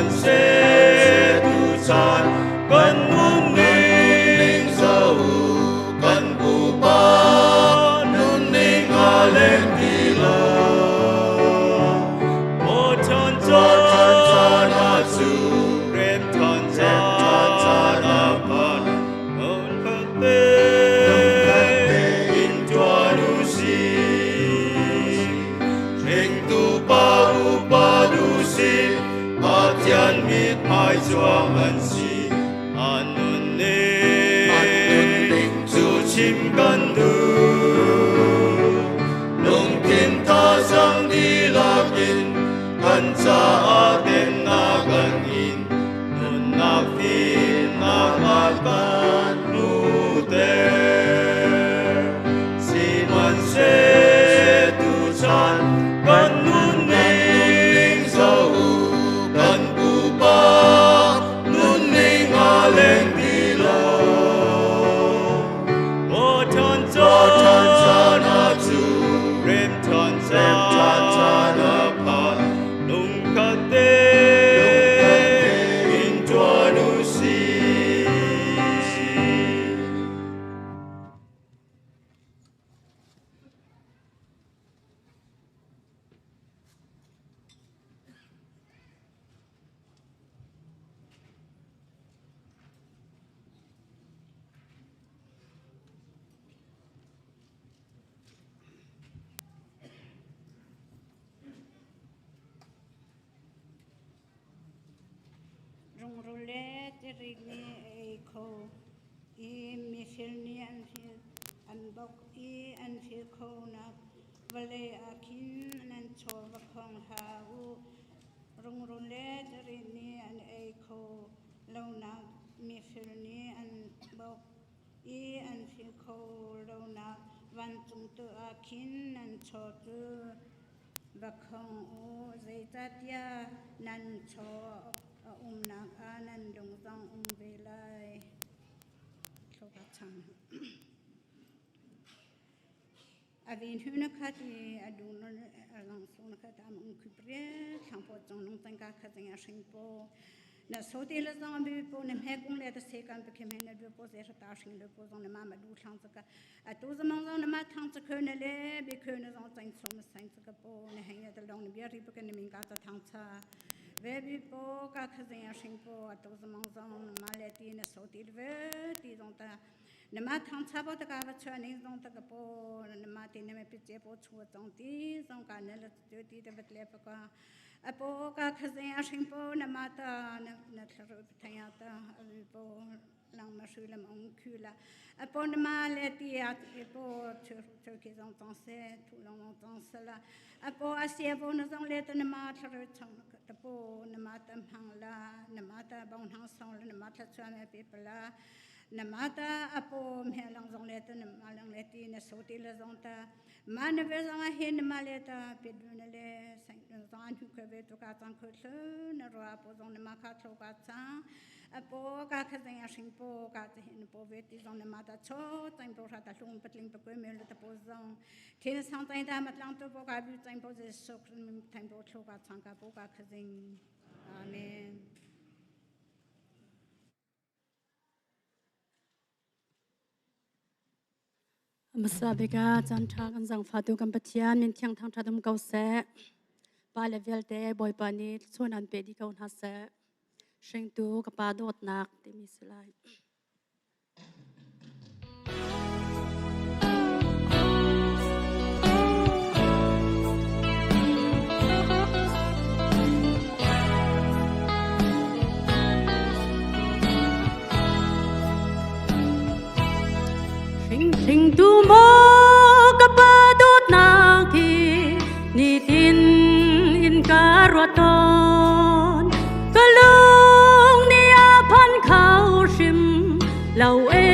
Sihmanhseh tuchan kan nunning zo kan pupa nunning a leng ti lo. Bochan caan ah cu rem than caan ah khan lungkhat tein tuan u sih. Hringtu pa upa du si, Pathian mithmai cuang an si. An nunning cu chim kan duh. Lungthin thazaang dihlak in kan caah temnak an in. Nunnak fimnak a kan hmuhter. Sihmanhseh tuchan kan nunning zoh u, kan pupa nunning a leng ti lo. Bochan caan ah cu rem ṭhan caan a phan. Lungkhat tein ṭuan u sih. Rungrul le tirik nih a ei kho i mifel nih an fil an bok i an fil khonak vawlei ah khin nan chaw va khong hlah u. Rungrul le tirik nih an ei kho lonak mifel nih an bok i an fil kho lonak vancung tu ah khin nan chaw cu va khong u, zeicahtiah nan chaw a umnak ah nan lung zong um ve lai. Thluak chang. A vin hu na khat i a du na lang sung na khat am ung khupre thlang po chong nung tang ka khat chang a hring po na so te la zong bi po na hmek ung le ta se kan pe khem he na du po se ta hring le po zong na ma ma du thlang chaka a tu zamong zong na ma thang cha khö na le bi khö na zong chang chom sang chaka po na heng ya ta long na bia ri pa kan min ka ta thang cha ve bi po ka kha zeng a hring po a tu zamong zong na ma le ti na so ti ve ti zong ta na ma thang cha po ta ka va chua ning zong ta ka po na ma ti na me pi che po chu chong ti zong ka na la chu ti ta vat le pa ka apo ka khazeng a hring po na ma ta na na thlaru thaya ta avi po lang ma shu lam ong khu la apo na ma le ti a po chu chu ki zong chong se thu long long chong se la apo a se po na zong le ta na ma thlaru chong ta po na ma ta hang la na ma ta bong hang song la na ma thla chua me pi pa la na ma ta apo me lang zong le ta na ma lang le ti na so ti la zong ta ma na ve zong a hin ma le ta pi du na le sang zong an hu khe ve tu ka chang kho thlu na ro po zong na ma kha thlo ka chang apo ka kha zeng a hring po ka che hin po ve ti zong na ma ta cho chang po ra ta hlung patling pa kwe me le ta po zong thin sang chang ta mat lang tu po ka bi chang po je sok thang po thlo ka chang ka po ka kha zeng amen. Hmasa bik ah caanṭha kan zaangfahtu kan Pathian min thiang thangṭhat um ko seh. Pa le vialte Bawipa nih thluachuah an pe dih ko hna seh. Hringtu ka pa dawtnak timi si lai. Hringtu maw ka pa dawtnak hi nitin in ka ruat tawn. Ka lung nih a phan kho hrim lo ee.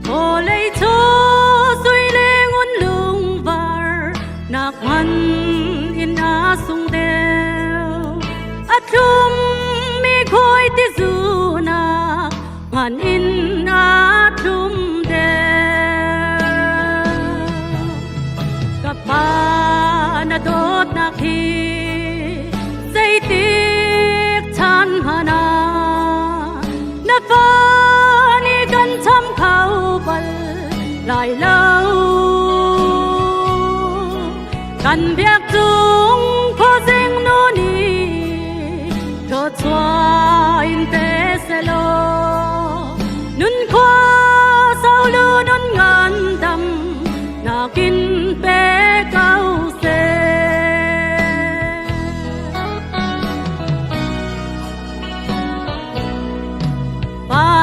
Vawlei chaw sui le ngun lungvar nak ngan in a sung deuh. A thlum mi khawi ti zunak ngan in a thlum deuh. Ka pa na dawtnak hi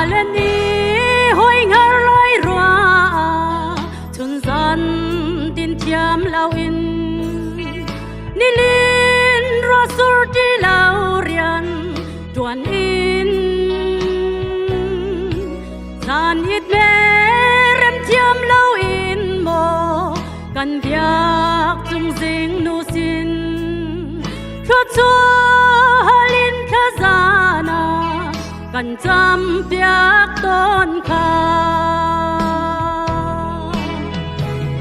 Pale nih hoi hngar lai rua chun zan tin thiam lo in nilin rua sur ti lo rian tuan in zan it me rem thiam lo in maw kan biak cung zing nu sin thluachuah halin thlazana kan cam piak tawn kha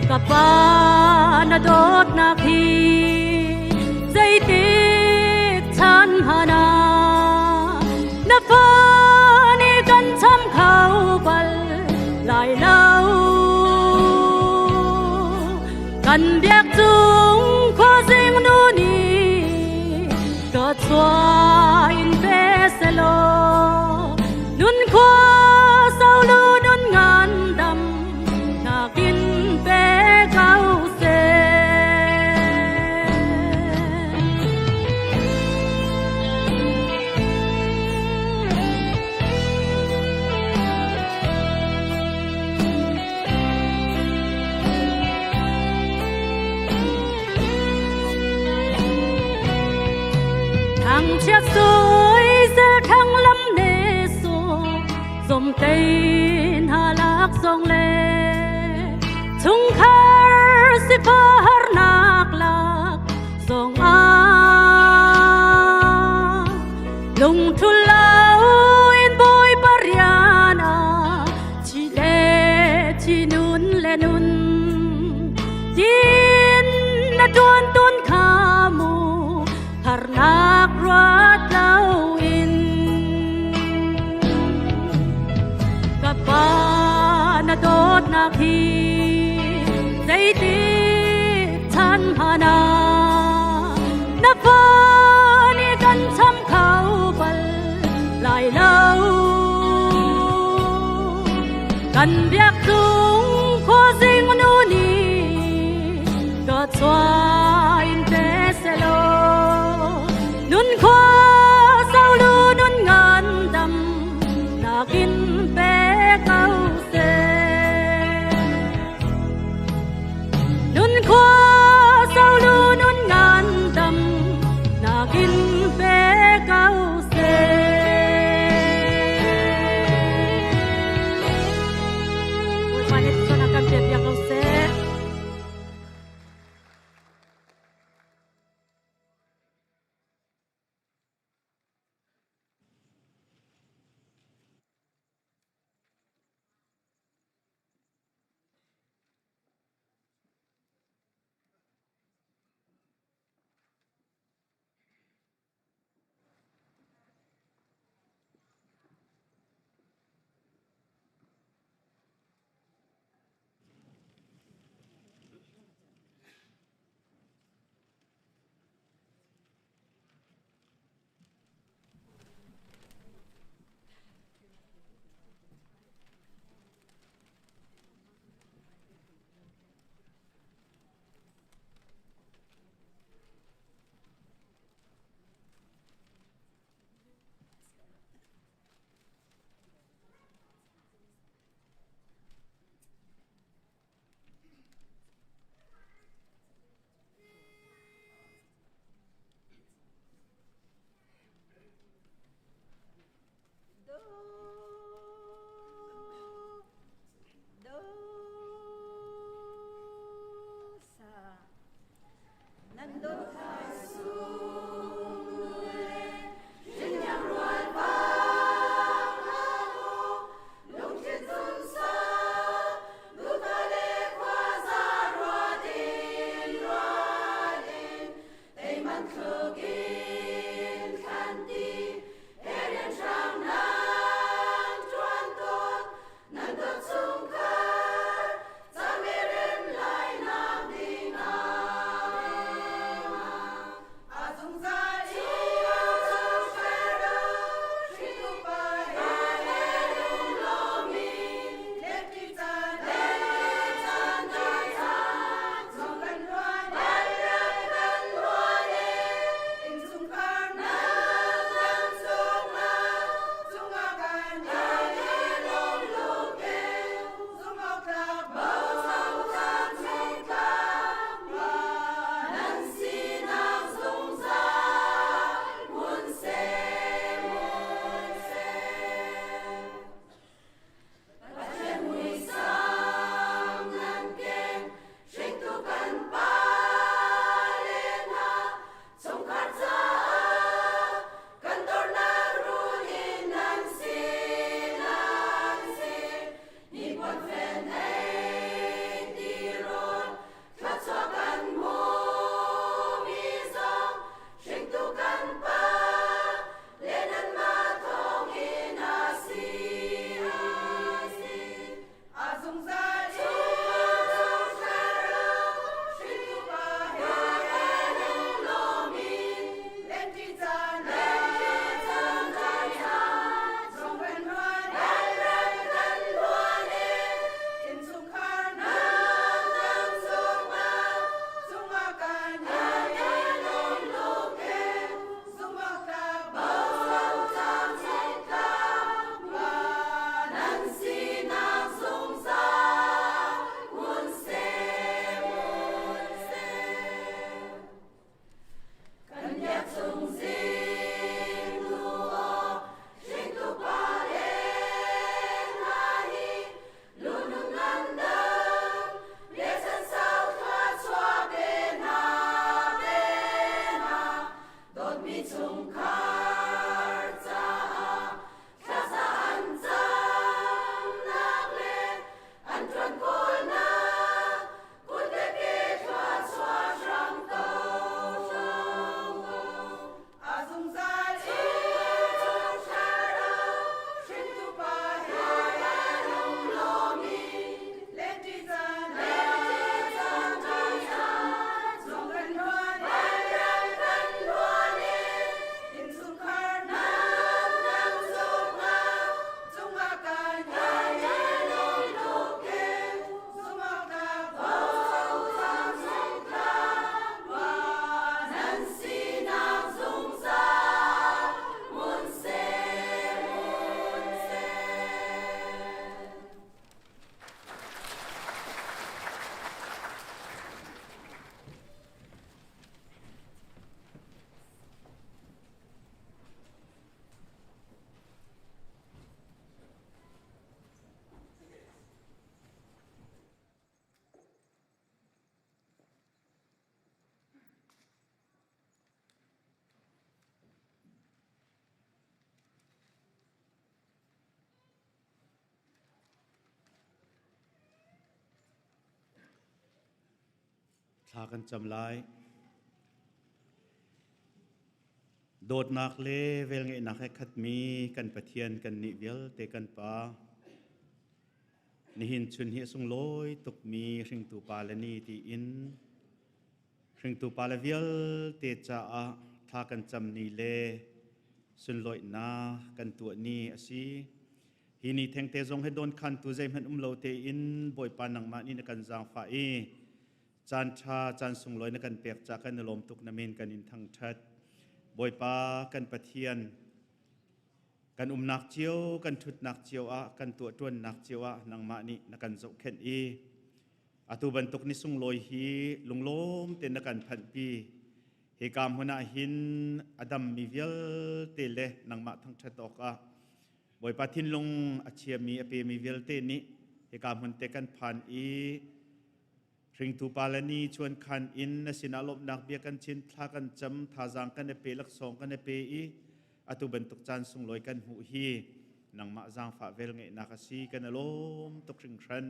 ka pa na dawtnak hi zeitik chan hana na fa nih kan cham kho bal lai lo kan biak cung khuazing nu nih ka chua in pe selaw nun khua sau lu nun ngan dam nakin pe ko seh. Thangchiat sui sel thang lam ne su zom tein halak zong le chungkhar sifa harnak lak zong ah lungthul lo in Bawipa rian ah chi le chi nun le nun tin na tuan tun kha mu harnak ruat lo in ka pa na dawtnak hi zeitik chan hana na fa nih kan cham kho bal lai lo kan biak cung khuazing nu nih ka chua in te selaw nun khua sau lu nun ngan dam nakin pe ko seh nun khua sau lu nun ngan dam nakin pe ko seh. Bawipa nih Innchungkhar caah thlaza an camnak le an ṭuan khawhnak kut le ke thluachuah hram ko hram ko. A zungzal in thlarau hringtu pa he lunglawm in lenti caan zong kan luan ram kan luan in innchungkhar nak cungah cungah kan lung in zumhawktlak nan sinak zungzal hmun seh hmun seh. Thla kan cam lai. Dawtnak le velngeihnak he khatmi kan Pathian kan nih vialte kan Pa. Nihin chun hi a sunglawi tukmi hringtu pa le ni tiin hringtu pa le vialte caah thla kan cam ni le sunlawihnak kan tuah ni a si. Hi ni thengte zong he dawnkhantu zeihmanh um lo tein Bawipa nangmah nih na kan zaangfah i caan ṭha caan sunglawi na kan pek ca kan i lawm tuk na min kan in thangṭhat. Bawipa kan Pathian Kan umnak cio, kan ṭhutnak cio ah, kan tuahṭuannak cio ah nangmah nih na kan zohkhenh i atu bantuk ni sunglawi hi lunglawm tein na kan phanhpi. Hika hmun ah hin a dammi vialte le nangmah thangṭhat awkah Bawipa thinlung a chiami a pemi vialte nih hika hmun te kan phan i hringtu pa le ni chuankhan in na sinah lawmhnak bia kan chin thla kan cam thazaang kan i pe laksawng kan i pe i atu bantuk caan sunglawi kan hmuh hi nangmah zaangfah vel ngeihnak a si kan i lawm tuk hringhran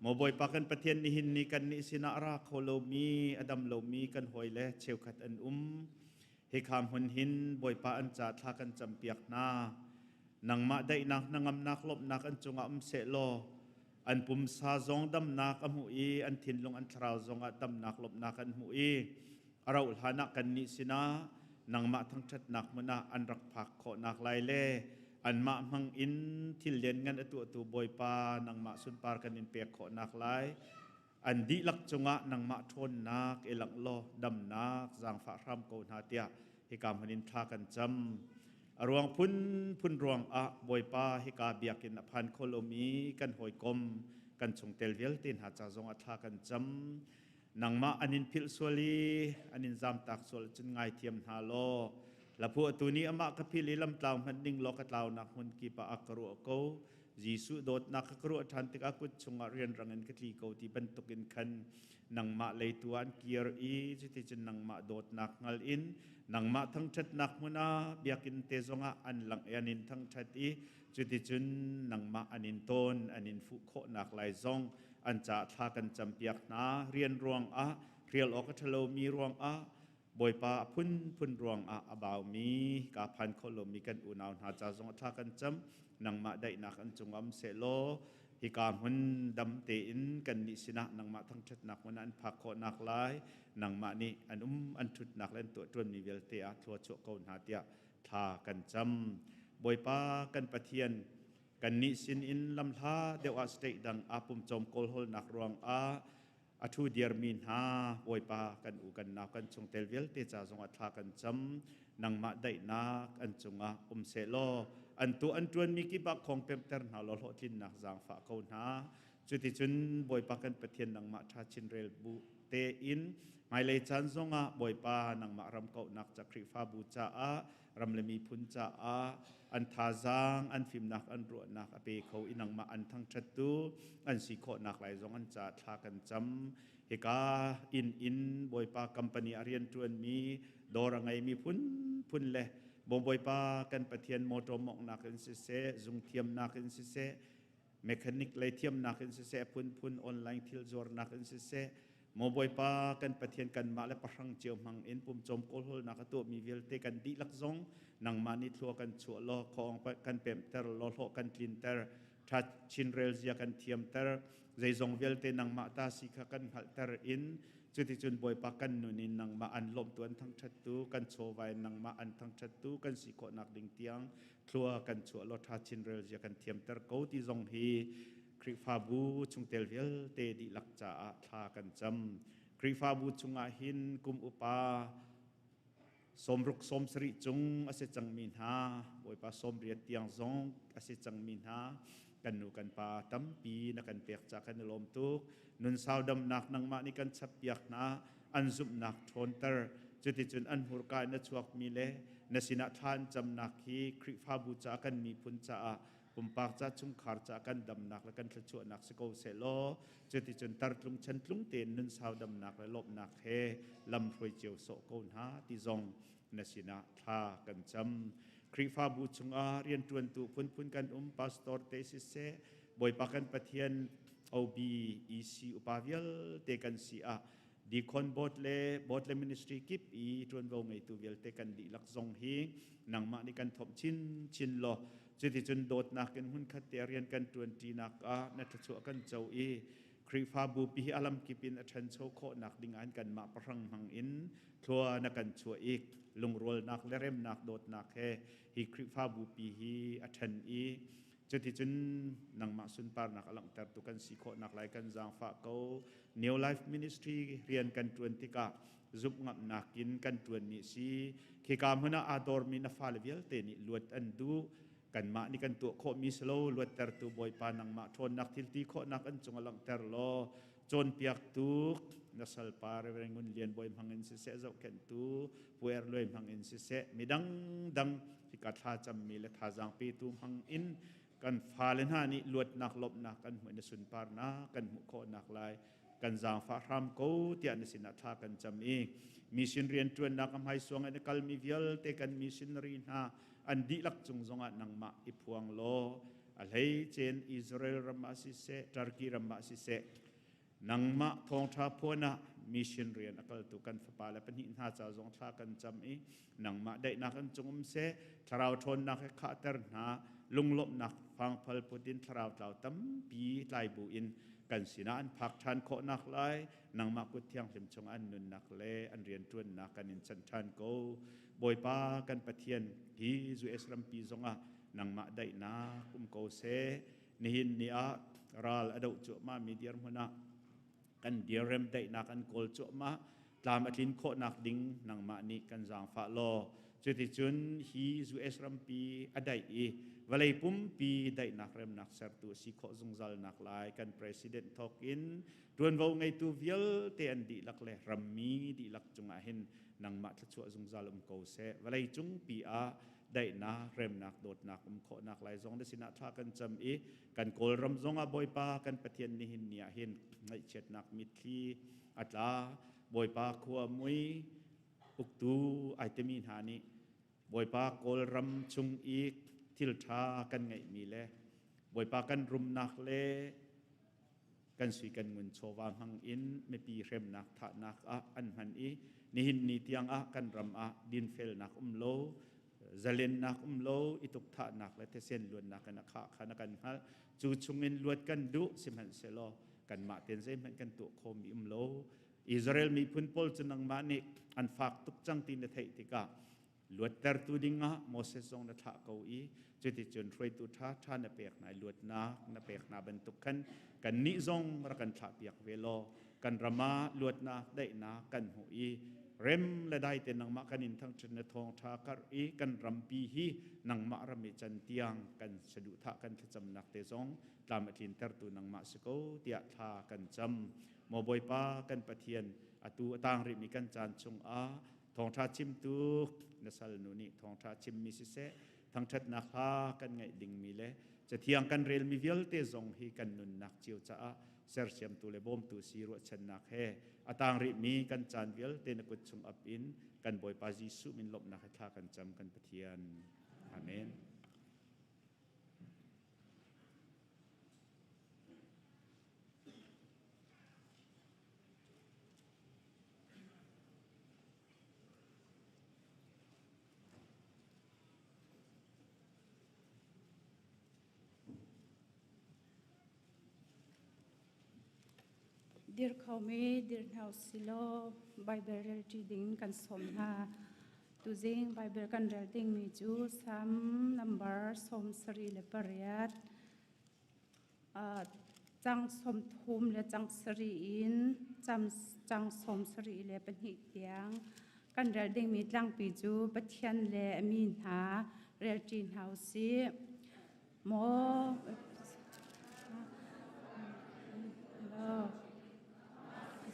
maw Bawipa kan Pathian nihin ni kan nih sinah a ra kho lomi a dam lomi kan hawi le cheukhat an um hika hmun hin Bawipa an ca thla kan campiak hna nangmah daihnak hnangamnak lawmhnak an cungah um seh law an pumsa zong damnak a hmuh i an thinlung an thlarau zongah damnak lawmhnak an hmuh i a rauh hlan ah kannih sinah nangmah thangṭhatnak hmun ah an rak phak khawhnak lai le anmah hmang in thil lianngan a tuahtu Bawipa nangmah sunpar kan in pek khawhnak lai an dihlak cungah nangmah ṭhawnnak i langh law damnak zaangfah hram ko hna tiah hika hmun in thla kan cam. A ruang phunphun ruang ah Bawipa hika biakinn a phan kho lomi kan hawikom kan chungtel vialte hna ca zong ah thla kan cam. Nangmah an in philh sual i an in zamtak sual cun ngaithiam hna law laphuahtu nih amah ka phil i lamtlau hmanh ning law ka tlaunak hmun kip ah a ka ruah ko. Jesuh dawtnak ka ruah ṭhan tikah kut chungah rianrang in ka tli ko ti bantukin khan nangmah lei tu ah an kir i cuticun nangmah dawtnak hngal in nangmah thangṭhatnak hmun ah biakinn te zongah an langh i an in thangṭhat i cuticun nangmah an in tawn an in fuh khawhnak lai zong an caah thla kan campiak hna. Rian ruangah rial awk a ṭhalomi ruangah Bawipa a phunphun ruangah a baumi ka phan kho lomi kan unau hna ca zong thla kan cam. Nangmah daihnak an cung um sehlaw hika hmun dam tein kan nih sinah nangmah thangṭhatnak hmun ah an phak khawhnak lai nangmah nih an um an ṭhutnak le an tuahṭuanmi vialte ah thlua chuah ko hna tiah thla kan cam. Bawipa kan Pathian, kannih sinin lamhla deuh ah state dang aa pumcawm kawlhawlnak ruangah a ṭhu diarmi hna Bawipa kan u kan nau kan chungtel vialte ca zongah thla kan cam. Nangmah daihnak an cungah um sehlaw an tuah an ṭuanmi kip ah khong pemter hna law hlawhtlinnak zaangfah ko hna. Cuticun Bawipa kan Pathian nangmah ṭha chin rel bu tein hmailei caan zongah Bawipa nangmah ram kauhnak ca Khrihfabu caah ram le miphun caah an thazaang an fimnak an ruahnak a pe kho i nangmah an thangṭhattu an si khawhnak lai zong an ca thla kan cam. Hika inn in Bawipa company a rianṭuanmi Dawr a ngeimi phunphun le Bawipa kan Pathian motor mawngnak in siseh, zungthiamnak in siseh, mechanic lei thiamnak in siseh, phunphun online thil zuarnak in siseh, Maw Bawipa kan Pathian kanmah le pahrang cio hmang in pumcawm kawlhawlnak a tuahmi vialte kan dihlak zong nangmah nih thlua kan chuah law khawng kan pemhter law hlawh kan tlinter ṭha chinrel zia kan thiamter zeizong vialte nangmah ta si kha kan hngalhter in cuticun Bawipa kan nun in nangmah an lawmhtu an thangṭhattu kan chawva in nangmah an thangṭhattu kan si khawhnak ding tiang thlua kan chuah law ṭha chinrel zia kan thiamter ko ti zong hi Khrihfabu chungtel vialte dihlak caah thla kan cam. Khrihfabu chungah hin kum upa 60 70 cung a si cangmi hna, Bawipa 80 tiang zong a si cangmi hna, kan nu kan pa tampi na kan pek ca kan i lawm tuk. Nun sau damnak nangmah nih kan chappiak hna, an zumhnak ṭhawnter. Cuticun an hmurka in a chuakmi le na sinah thla an camnak hi Khrihfabu caah kan miphun caah pumpak ca chungkhar ca kan damnak le kan thluachuahnak si ko seh law cuticun tartlung chantlung tein nun sau damnak le lawmhnak he lam hruai cio sawh ko hna ti zong na sinah thla kan cam. Khrihfabu chungah rianṭuantu phunphun kan um, pastor te siseh, Bawipa kan Pathian OB EC upa vialte kan si ah, Deacon board le board le ministry kip i ṭuanvo ngeitu vialte kan dihlak zong hi nangmah nih kan thomh chinchin law cuticun dawtnak in hmunkhat te rian kan ṭuanṭinak ah na thluachuah kan co i Khrihfabu pi hi alam kip in a ṭhancho khawhnak ding ah kanmah pahrang hmang in thlua na kan chuah i lungrualnak le remnak dawtnak he hi Khrihfabu pi hi a ṭhen i cuticun nangmah sunparnak a langhtertu kan si khawhnak lai kan zaangfah ko. New Life Ministry rian kan ṭuan tikah zumh ngamnak in kan ṭuanmi si. Khika hmun ah aa dormi na fale vialte nih luat an duh. Kanmah nih kan tuah khawhmi si lo, luattertu Bawipa nangmah ṭhawnnak thilti khawhnak an cung a langhter law cawnpiaktu na salpa Reverend Ngun Lian Bawi hmang in siseh, zohkhenhtu Puer Luai hmang in siseh, midang dang hika thla cammi le thazaang petu hmang in kan fale hna nih luatnak lawmhnak kan hmuh na sunparnak kan hmuh khawhnak lai kan zaangfah hram ko tiah na sinah thla kan cam i mission rianṭuannak a hmaisuang in a kalmi vialte kan missionary hna an dihlak cung zongah nangmah i phuang law a hleicen Israel ram ah siseh, Turkey ram ah siseh, nangmah thawngṭha phuan ah mission rian a kaltu kan fapa le pahnih hna ca zong thla kan cam i nangmah daihnak an cung um seh, thlarau ṭhawnnak he khahter hna, lunglawmhnak fangphal put in thlarau tlau tampi tlai bu in kan sinah an phak ṭhan khawhnak lai nangmah kut thianghlim chung an nunnak le an rianṭuannak kan in chanh ṭhan ko. Bawipa kan Pathian, hi US rampi zongah nangmah daihnak um ko seh. Nihin ni ah ral a doh cuahmah mi dirhmun ah kan dirrem daihnak an kawl cuahmah, tlam a tlin khawhnak ding nangmah nih kan zaangfah law cuticun hi US rampi a daih i vawlei pumpi daihnak remnak sertu a si khawh zungzal nak lai kan president thawk in ṭuanvo ngeitu vialte an dihlak le rammi dihlak cungah hin nangmah thluachuah zungzal um ko seh. Vawlei cungpi ah daihnak, remnak, dawtnak um khawhnak lai zong na sinah thla kan cam i kan Kawlram zongah Bawipa kan Pathian nihin ni ah hin ngaihchiatnak mitthli a tla. Bawipa khua mui uktu ai timi hna nih Bawipa Kawlram chung i thil ṭha kan ngeihmi le Bawipa kan rumnak le kan sui kan ngun chawva hmang in mipi hremnak thahnak ah an hman i nihin ni tiang ah kan ram ah dinfelnak um lo, zalennak um lo, i tukthahnak le thisen luannak in a khah kha na kan hngalh. Cu chungin luat kan duh, sihmanhsehlaw kanmah ten zeihmanh kan tuah khomi um lo. Israel miphun pawl cu nangmah nih an fak tuk cang ti na theih tikah luattertu dingah Moses zong na thlah ko i cuticun hruaitu ṭhaṭha na pek hna i luatnak na pek hna bantuk khan kannih zong rak kan thlahpiak ve law kan ram ah luatnak daihnak kan hmuh i rem le dai te nangmah kan in thangṭhat na thawngṭha karh i kan rampi hi nangmah ram i can tiang kan saduhthah kan thlacamnak te zong tlam a tlintertu nangmah si ko tiah thla kan cam. Maw Bawipa kan Pathian, atu a tang rihmi kan caan chungah thawngṭha chimtu na salnu nih thawngṭha chimmi siseh, thangṭhatnak hla kan ngaih dingmi le cathiang kan relmi vialte zong hi kan nunnak cio caah sersiamtu le bawmtu si ruahchannak he a tang rihmi kan caan vialte na kut chung ap in Kan Bawipa Jesuh min lawmhnak he thla kan cam kan Pathian. Amen. Dir khomi dir hna usilaw Bible relṭi ding kan sawm hna. Tuzing Bible kan rel dingmi cu Salm number 78 cang 30 le cang sarih in cang 72 tiang kan rel dingmi tlangpi cu Pathian le a mi hna relṭi hna usih. Maw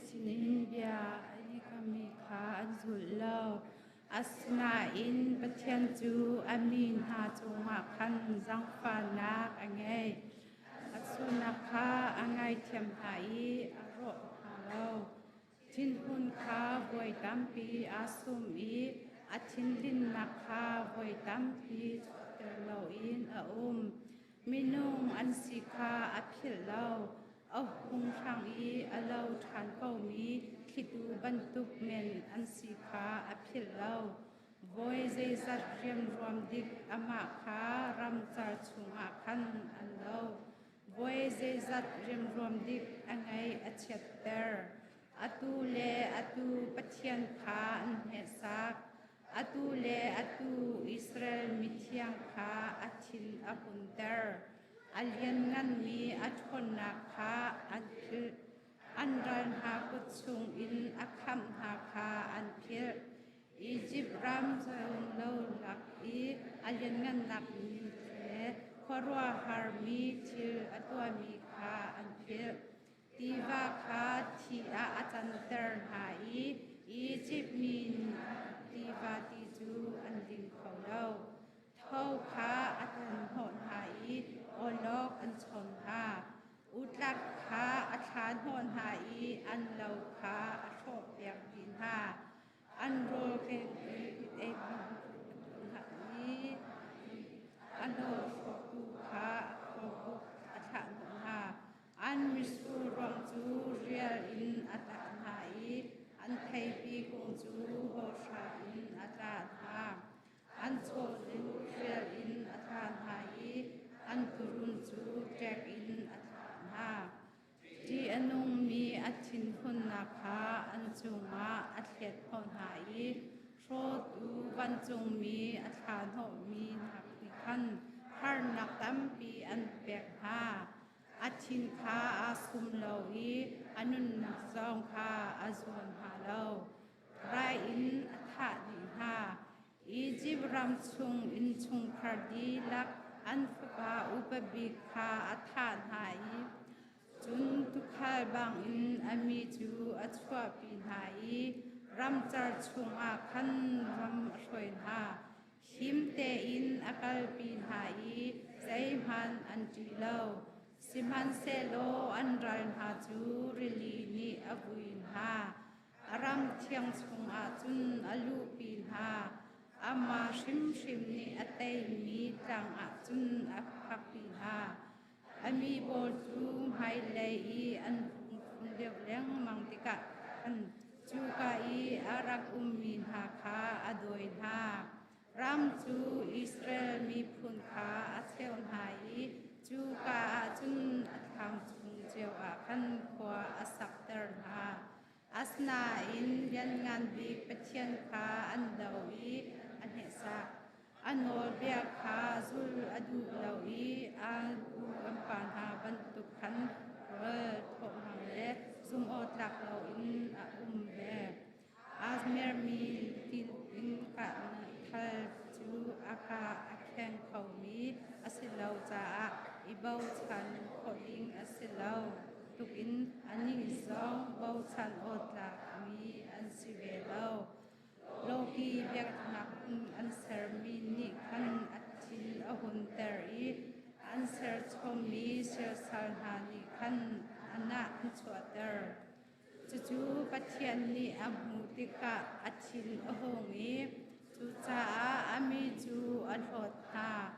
sinin bia i kami kha an zulh lo. Asinain Pathian cu a mi hna cungah khan zaangfahnak a ngei. A sualnak kha a ngaithiam hna i a rawh hna lo. Thinhun kha voi tampi aa sum i a thinlinnak kha voi tampi chuahter loin a um. Minung an si kha a philh lo. A hung hrang i a lo ṭhan komi thlitu bantuk men an si kha a philh lo. Voi zeizat riamruam dik amah kha ramcar chungah khan an lo. Voi zeizat riamruam dik a ngaih a chiatter. Atu le atu Pathian kha an hneksak. Atu le atu Israel mithiang kha a thin a hunter. A liannganmi a ṭhawnnak kha an philh. An ral hna kut chungin a khamh hna kha an philh. Izipt ram lo lak i a lianngannak min le khuaruahharmi thil a tuahmi kha an philh. Tiva kha thi ah a canter hna i Izipt mi tiva ti cu an ding kho lo. Tho kha a thanhnawh hna i awlok an chawn hna. Utlak kha a thla hnawh hna i an lo kha a hrawhpiak dih hna. An rawl ei i a hlawhhlawhtu kha khuabuk a thlah hnawh hna. An mitsur ruang cu rial in a tah hna i an theipi kung cu hawhra in a tlah hna. An chaw cu rial in a thlah hna i an tuurun cu ṭek in a thlah hna. Ṭih a nungmi a thinhunnak kha an cungah a thlet hnawh hna i hrawtu vancungmi a thla hnawhmi hna nih khan harnak tampi an pek hna. A thin kha aa sum lo i a nunnak zong kha a zuan hna lo. Rai in a thah dih hna. Izipt ram chung innchungkhar dihlak an fapa upa bik kha a thah hna i cun tuukhal bangin a mi cu a chuahpi hna i ramcar chungah khan ram a hruai hna. Him tein a kalpi hna i zeihmanh an ṭih lo. Sihmanhsehlaw an ral hna cu rili nih a vui hna. A ram thiang chungah cun a luhpi hna. Amah hrimhrim nih a teimi tlang ah cun a phakpi hna. A mi pawl cu hmailei i an hung tlun deuh lengmang tikah khan cuka i a rak ummi hna kha a dawi hna. Ram cu Israel miphun kha a cheuh hna i cuka ah cun a thlam chung cio ah khan khua a sakter hna. Asinain Lianngan Bik Pathian kha an do i a hneksak. A nawlbia kha zul a duh lo i a pu an pa hna bantuk khan rawl thawhhang le zumhawktlak loin a um ve. Aa mermi in thal cu a ka a kheng khomi a si lo caah i bochan khawh ding a si lo tukin anih zong bochan awktlakmi an si ve lo. Lawki biaknak an sermi nih khan a thin a hunter i an serchommi siasal hna nih khan a nah an chuahter. Cucu Pathian nih a hmuh tikah a thin a hung i cucaah a mi cu a hlawt hna.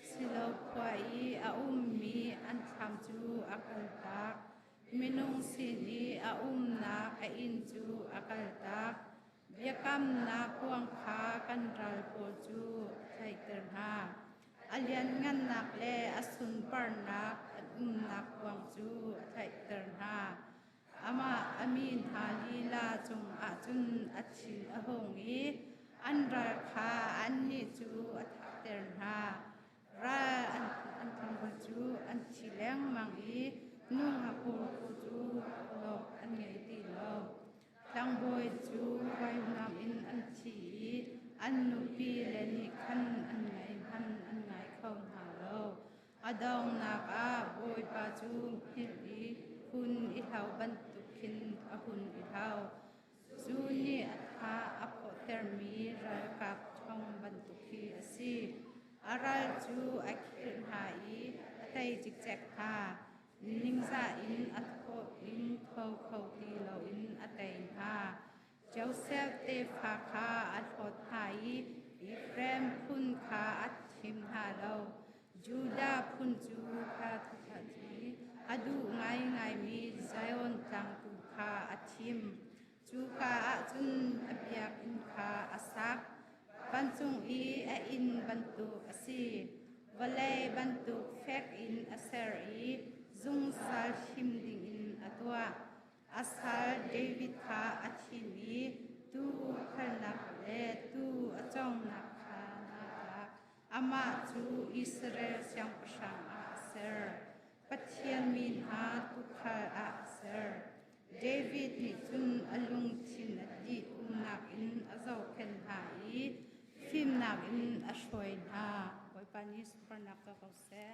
Silo khua i a ummi an thlam cu a kaltak. Minung sin i a umnak a inn cu a kaltak. Biakamnak kuang kha kan ral pawl cu a theihter hna. A lianngannak le a sunparnak an umnak kuang cu a theihter hna. Amah a mi hna lila cungah cun a thin a hung i an ral kha annih cu a thahter hna. Ral an tlangval cu an thi lengmang i nungak pawl cu lawk an ngei ti lo. Tlangbawi cu vainam in an thi i an nupi le nih khan an ngaih hmanh an ngai kho hna lo. A donghnak ah Bawipa cu hngilh i hun i hlau bantuk khin a hun i hlau. Cu nih a tha a phawhtermi ralkap ṭhawng bantuk khi a si. A ral cu a khirh hna i a tei cikcek hna. Ningzah in a thawh in tho kho ti loin a tei hna. Josef tefa kha a hlawt hna i Efraim phun kha a thim hna lo. Judah phun cu kha i a duh ngaingaimi Zion tlang tu kha a thim. Cuka ah cun a biakinn kha a sak. Vancung i a inn bantuk a si. Vawlei bantuk fek in a ser i zungzal him dingin a tuah. A sal David kha a thim i tuu khalnak le tuu a cawngnak kha naa tlak. Amah cu Israel siangpahrang ah a ser. Pathian mi hna tuukhal ah a ser. David nih cun a lungthin a dih umnak in a zohkhenh hna i fimnak in a hruai hna. Bawipa nih sunparnak co ko seh.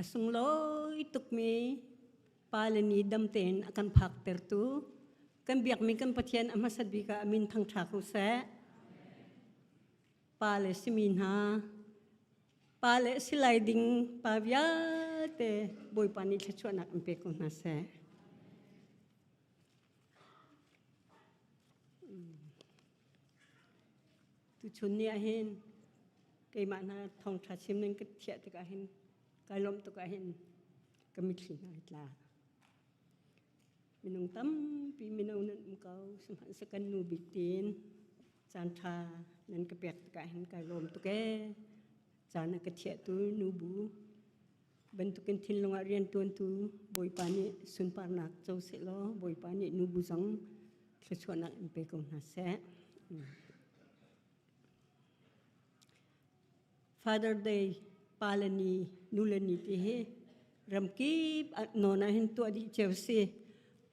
A sunglawi tukmi Pa le ni dam tein a kan phaktertu kan biakmi kan Pathian a hmasat bik ah a min thangṭha ko seh. Pa le simi hna, pa le silai ding pa vialte Bawipa nih thluachuahnak an pe ko hna seh. Tuchun ni ah hin keimah hna thawngṭha chim ning ka thiah tikah hin kai lawmh tuk ah hin ka mitthli hna hi tla. Minung tampi mino nan um ko sihmanhsehlaw kan nu bik tiin caan ṭha nan ka pek tikah hin kai lawm tuk ee. Caan a ka thiahtu nubu bantukin thinlung ah rianṭuantu Bawipa nih sunparnak co sehlaw Bawipa nih nubu zong thluachuahnak in pe ko hna seh. Father Day, pa le ni, nu le ni ti hi ramkip nawn ah hin tuah dih cio si.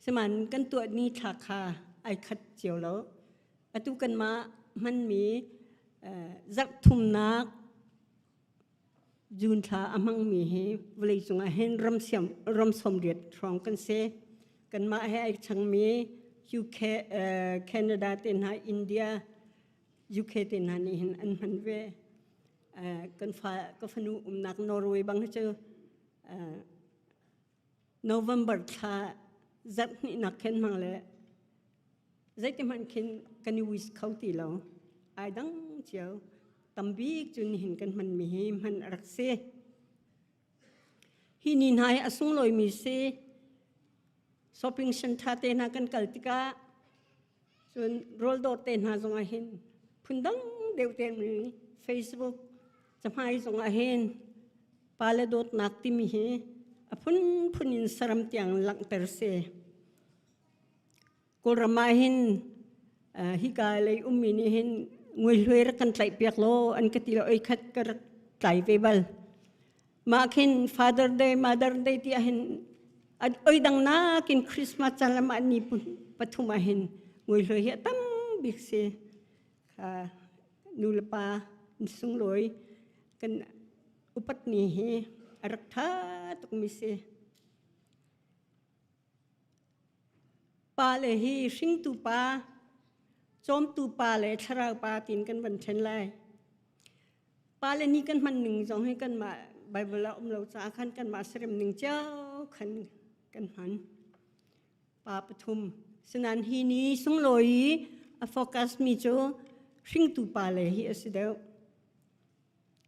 Siman kan tuah ni thla kha ai khat cio lo. Atu kanmah hmanmi zarh thumnak June thla a hmangmi hi vawleicung ah hin ram siam ram sawmriat hrawng kan si. Kanmah he ai changmi UK, Canada te hna, India, UK te hna nih hin an hman ve. Kan fa ka fanu umnak Norway bang hi cu November thla zarh hnihnak khin hmang le zeitihmanh khin kan i wish kho ti lo. Ai dang cio. Tambik cu nihin kan hmanmi hi hman a rak si. Hi ni hna hi a sunglawimi si. Shopping center te hna kan kal tikah cun rawldawr te hna zongah hin phundang deuh te Facebook cahmai zongah hin pale dawtnak timi hi a phunphun in saram tiang langhter si. Kawlram ah hin hika lei ummi nih hin nguihluai rak kan tlaih piak law an ka ti lo ei khat ka rak tlai ve bal. Mah khin Father Day, Mother Day ti ahhin oi dang nakin Christmas caan le mah ni pathum ah hin nguihluai hi a tam bik si. Kha nu le pa sunglawi kan upat ni hi a rak ṭha tukmi si. Pa le hi hringtu pa, cawmtu pa le thlarau pa tiin kan van ṭhen lai. Pa le ni kan hman ning zong hi kanmah Bible ah um lo caah khan kanmah serem ning cio khan kan hman. Pa pathum. Sinan hi ni sunglawi i a focus mi cu hringtu pa le hi a si deuh.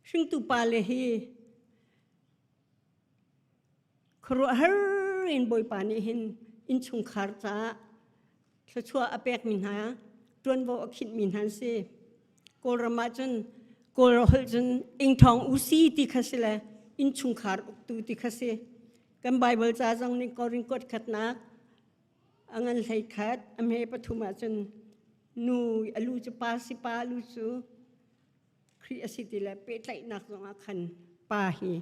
Hringtu pa le hi Khuaruahhar in Bawipa nih hin innchungkhar caah thluachuah a pekmi hna, ṭuanvo a khinhmi hna an si. Kawlram ah cun Kawl holh cun ingthawng usi ti kha si le innchungkhar uktu ti kha si. Kan Bible ca zong nih Korin kuat khatnak a ngan hlei khat a hme pathum ah cun nu a lu cu pa si pa lu cu Khrih a si ti le pehtlaihnak zongah khan pa hi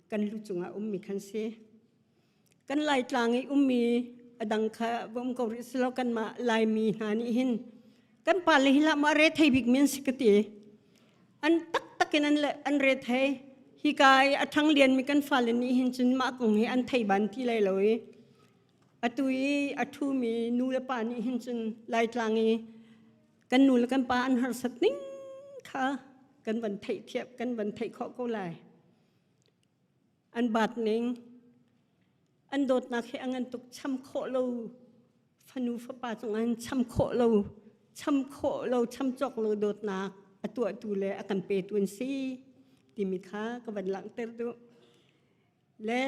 kan lu cungah ummi khan si. Kan Laitlang i ummi a dang kha va um ko rih silo kanmah Laimi hna nih hin kan pa le hi lah maw a re thei bik mi an si ka ti. An taktak in an le an re thei. Hika i a ṭhang lianmi kan fale nih hin cun mah kong hi an thei ban ti lai lo i atu i a ṭhumi nu le pa nih hin cun Laitlang i kan nu le kan pa an harsat ning kha kan van theih thiam kan van theih khawh ko lai an bat ning an dawtnak hi a ngan tuk cham khawh lo fanu fapa cung an cham khawh lo cham khawh lo cham cawk lo dawtnak a tuahtu le a kan petu an si timi kha ka van langhter duh le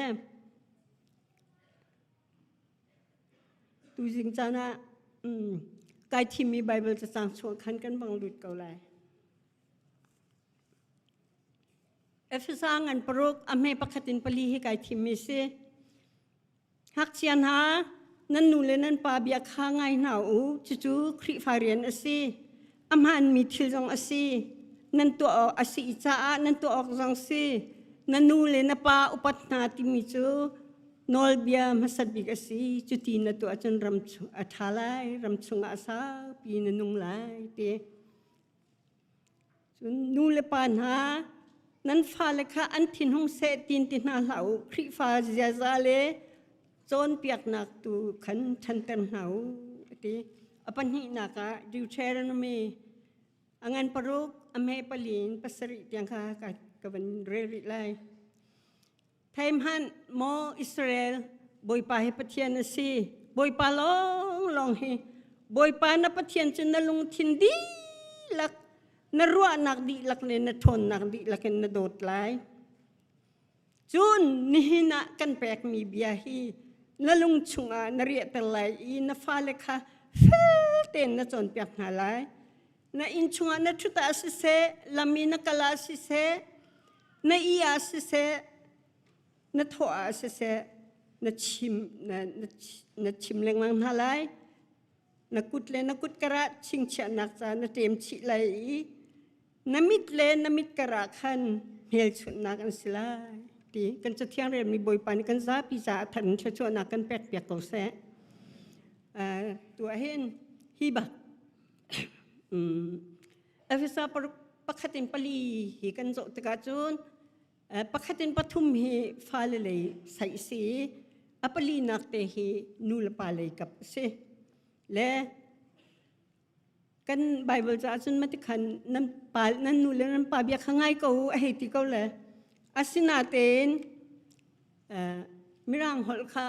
Tuzing caan ah kai thimmi Baibal cacang chung khan kan bang lut ko lai. Efesa ngan paruk a hme pakhat in pali hi kai thimmi si. Ngakchia hna, nan nu le nan pa bia kha ngai hna u, cucu Khrihfa rian a si. A hmaanmi thil zong a si. Nan tuah awk a si caah nan tuah awk zong si. Na nu le na pa upat hna timi cu nawlbia hmasat bik a si. Cuti na tuah cun ram a ṭha lai, ram chungah a saupi na nung lai ti. Cun nu le pa hna. Nan fale kha an thinhung seh tin ti hna hlah u. Khrihfa ziaza le cawnpiaknak tu khan ṭhanter hna u a ti. A pahnihnak ah Deuteronomy a ngan paruk a hme pali in pasarih tiang kha ka van rel rih lai. Thei hmanh maw Israel, Bawipa hi Pathian a si. Bawipa lawnglawng hi. Bawipa na Pathian cu na lungthin dihlak, na ruahnak dihlak le na ṭhawnnak dihlak in na dawt lai. Cun nihin ah kan pekmi bia hi na lung chungah na riahter lai i na fale kha fel tein na cawnpiak hna lai. Na inn chungah na ṭhut ah siseh, lam i na kal ah siseh, na i ah siseh na thawh ah siseh na chim na, na, na chim lengmang hna lai na kut le na kut karah chingchiahnak ca na ṭem chih lai i na mit le na mit karah khan hmelchunhnak an si lai ti kan cathiang relmi bawipa nih kan zapi caah than thluachuahnak kan pek piak ko seh uh, tuah hin hi bak um, Efesa pakhat in pali hi kan zoh tikah cun pakhat in pathum hi fale lei saih si a palinak te hi nu le pa lei kap a si le kan Bible caah cun matikhan nan pa nan nu le nan pa bia kha ngai ko a hei ti ko le asinatein mirang holh kha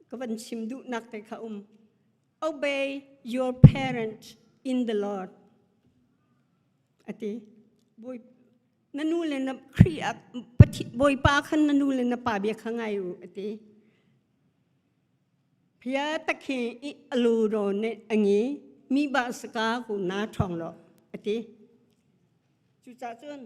ka van chim duhnak te kha um Obey your parent in the Lord. Ati boy na nu le na Khrih ah Bawipa khan na nu le na pa bia kha ngai u ati. Phia takhi i alu ro ne angi mi ba saka ku na thong lo ati. Cucaah cun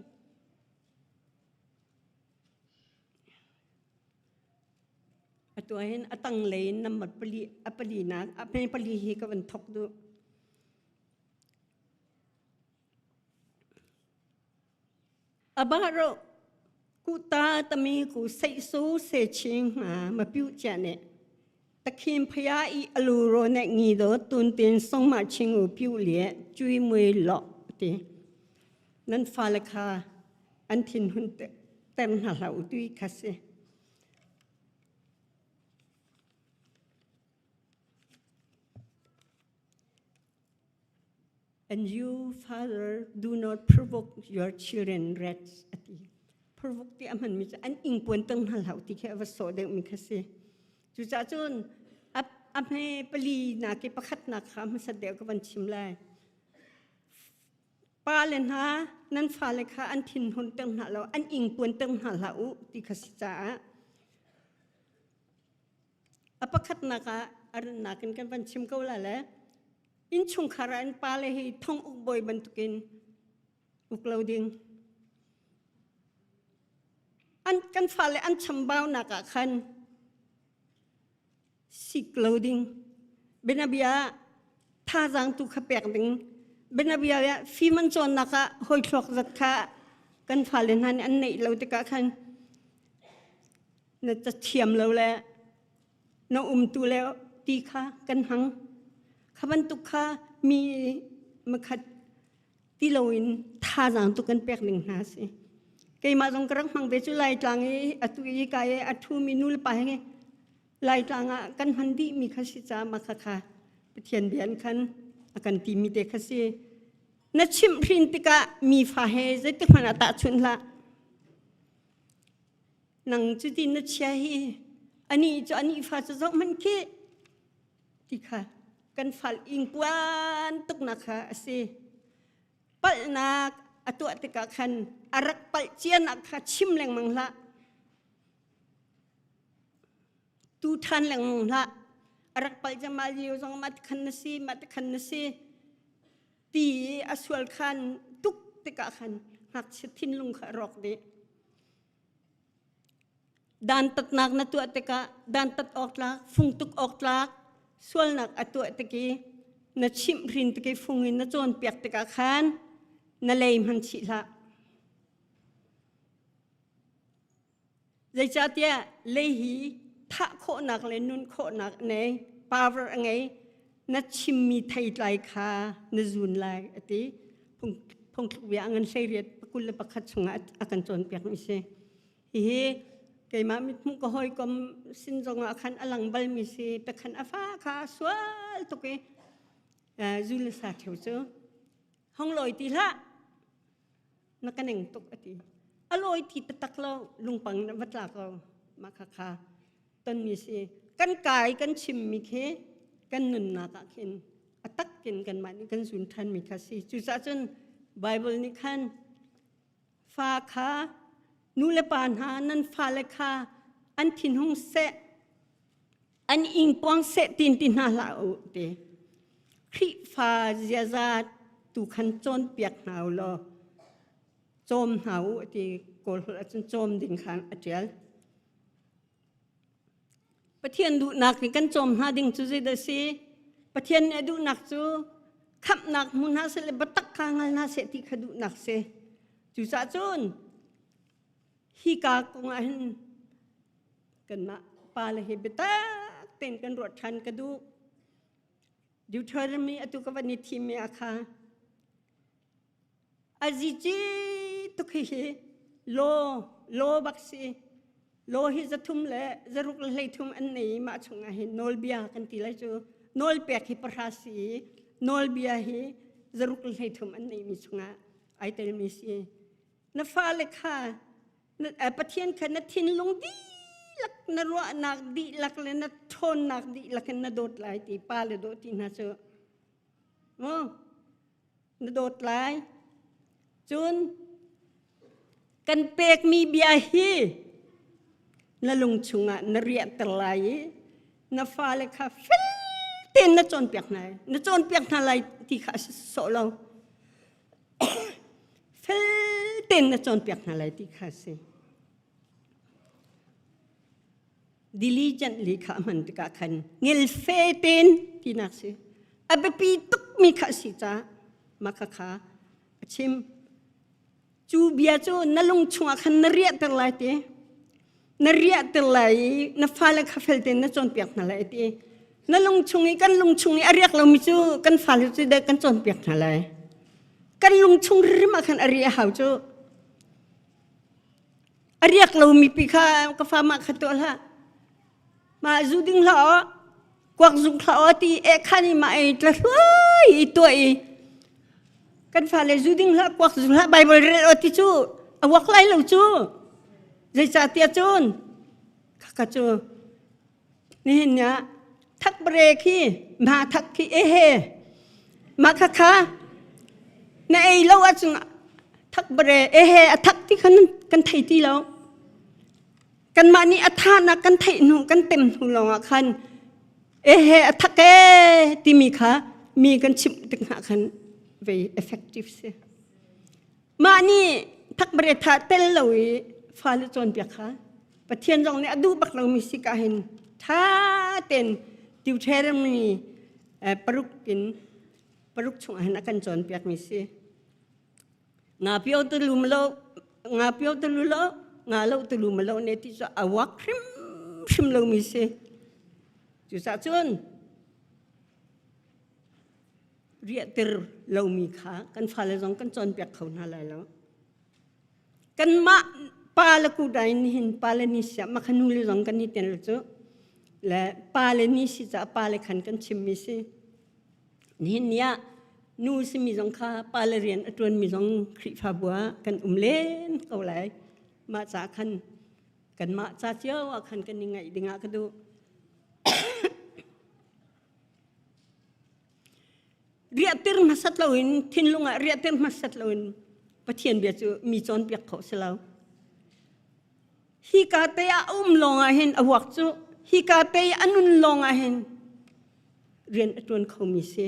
Atu ahhin a tanglei in number pali a palinak a hme pali hi ka van thok duh. Abaro ku ta tami ku sei su se ching ma ma piu cha ne takhim phaya i alu ro ne ngi do tun tin song ma ching u piu le chui mui lo ti nan fa le kha an thin hun ter hna hlah u tui kha si. And you, father, do not provoke your children rats ati. Provoke ti a hmanmi cu an ingpuan tang hna hlah ti khi a va sawh deuhmi kha si. Cucaah cun a hme pali na ke pakhat nak kha hmasat deuh ka van chim lai. Pale hna nan fale kha an thinhun ter hna lo an ingpuan ter hna hlah u ti kha si caah a pakhatnak ah a rannak in kan van chim ko la le innchungkhar ah an pale hi thong uk bawi bantukin uk lo ding an kan fale an chambaunak ah khan sik lo ding bianabia thazaang tu kha pek ding bianabia ah fim an cawnnak ah hawi thluak zat kha kan fale hna nih an neih lo tikah khan na cathiam lo le na umtu le ti kha kan hmang kha bantuk kha mi makhat ti loin thazaang tu kan pek ning hna si keimah zong ka rak hmang ve cu laitlang i atu i ka i a ṭhumi nu le pa he laitlang ah kan hman dih mi kha si ca ma kha kha pathian bia in khan a kan ti mi te kha si na chimh hrin tikah mi fa he zeitik hmanh ah tahchunh hlah nang cuti na chia hi ani cu ani fa cu zoh hmanh khi ti kha kan fal ingpuan tuknak kha a si palhnak a tuah tikah khan a rak palh cianak kha chim lengmang hlah tu ṭhan lengmang hlah a rak palh cang mah lio zong mah khan na si mah khan na si ti a sual khan tuk tikah khan ngakchia thinlung kha a rawk dih Dantatnak na tuah tikah dantat awk tlak, fungtuk awk tlak, sualnak a tuah tik i na chimhhrin tik i fung in na cawnpiak tikah khan na lei hman chih hlah. Zeicahtiah lei hi thah khawhnak le nun khawhnak a nei, power a ngei. Na chimmi theitlai kha na zun lai a ti. Phungthluk bia a ngan 18. 21 chungah a kan cawnpiakmi si. Hihi keimah mithmuh ka hawikom sin zongah khan a lang balmi si takhan a fa kha a sual tuk i zu le sa theu cu hong lawi ti hlah na ka neng tuk a ti. A lawi ti taktak lo lungpang na va tla ko mah kha kha tonmi si. Kan kai kan chimmi khi kan nunnak ah khin a takin kanmah nih kan zun ṭhanmi kha si. Cucaah cun Bible nih khan fa kha nu le pa hna nan fale kha an thinhung seh an ingpuang seh tin ti hna hlah u ti. Khrihfa ziaza tu khan cawnpiak hna u law cawm hna u ti Kawl holh ahcun cawm ding khan a ṭial. Pathian duhnak nih kan cawm hna ding cu zeidah a si? Pathian nih a duhnak cu khamhnak hmu hna seh le biatak kha hngal hna seh ti kha duhnak si. Cucaah cun hika kong ah hin kanmah pale hi biatak tein kan ruah ṭhan ka duh. Deuteronomy atu ka van i thimmi ah kha Azici tuk hihi law law bak si. Law hi zathum le zaruk le hleithum an nei i mah chungah hin nawlbia kan ti lai cu nawlpek hi pahra si i nawlbia hi zaruk le hleithum an neimi chungah ai telmi si. Na fale kha na, Pathian kha na thinlung dihlak na ruahnak dihlak le na ṭhawnnak dihlak in na dawt lai ti pa le dawt ti hna cu mu na dawt lai. Cun kan pekmi bia hi na lung chungah na riahter lai i na fale kha fel tein na cawnpiak hna lai. Na cawnpiak hna lai ti kha a si sawh lo. Fel tein na cawnpiak hna lai ti kha a si. Diligently kha a hman tikah khan ngilfe tein tinak si. A biapi tukmi kha a si caah mah kha kha a chim. Cu bia cu na lung chungah khan na riahter lai ti. Na riahter lai i na fale kha fel tein na cawnpiak hna lai ti. Na lung chung i kan lung chung i a riak lomi cu kan fale cu deh kan cawnpiak hna lai. Kan lung chung rim ah khan a riah hau cu. A riak lomi pi kha ka fa mah kha tuah hlah. Mah zu ding hlah aw, kuak zung hlah aw ti e khan i mah ei tla hluai i tuah i kan fale zu ding hlah kuak zu hlah Bible rel aw ti cu a wak lai lo cu. Zeicahtiah cun khakha cu nihin ni ah thak bre khi ma thak khi ehe ma kha kha na ei lo ahcun thak bre ehe a thak ti khan kan thei ti lo kanmah nih a thahnak kan theih hnu kan tem hnu lawngah khan ehe a thak e timi kha mi kan chimh tik hna khan very effective si Mah nih thakbare tha tel lo i fale cawnpiak kha Pathian zong nih a duh bak lomi si ka hin tha tein Deuteronomy paruk in paruk chungah hin a kan cawnpiakmi si. Nga pio tu lum lo nga pio tu lu lo nga lo tu lum lo ne ti cu a wak hrim hrim lomi si. Cucaah cun riahter lomi kha kan fale zong kan cawnpiak kho hna lai lo. Kanmah pa le kudai nihin pa le ni siah makha nu le zong kan i tel cu le pa le ni si caah pa le khan kan chimmi si. Nihin ni ah nu simi zong kha pa le rian a ṭuanmi zong Khrihfabu ah kan um len ko lai. Mah caah khan kanmah ca cio ah khan kan i ngaih dingah ka duh. Riahtir hmasat loin thinlung ah riahtir hmasat loin Pathian bia cu mi cawnpiak khawh si lo. Hi ka te ah a um lawng ah hin a vuak cu hi ka te a nun lawng ah hin rian a ṭuan khomi si.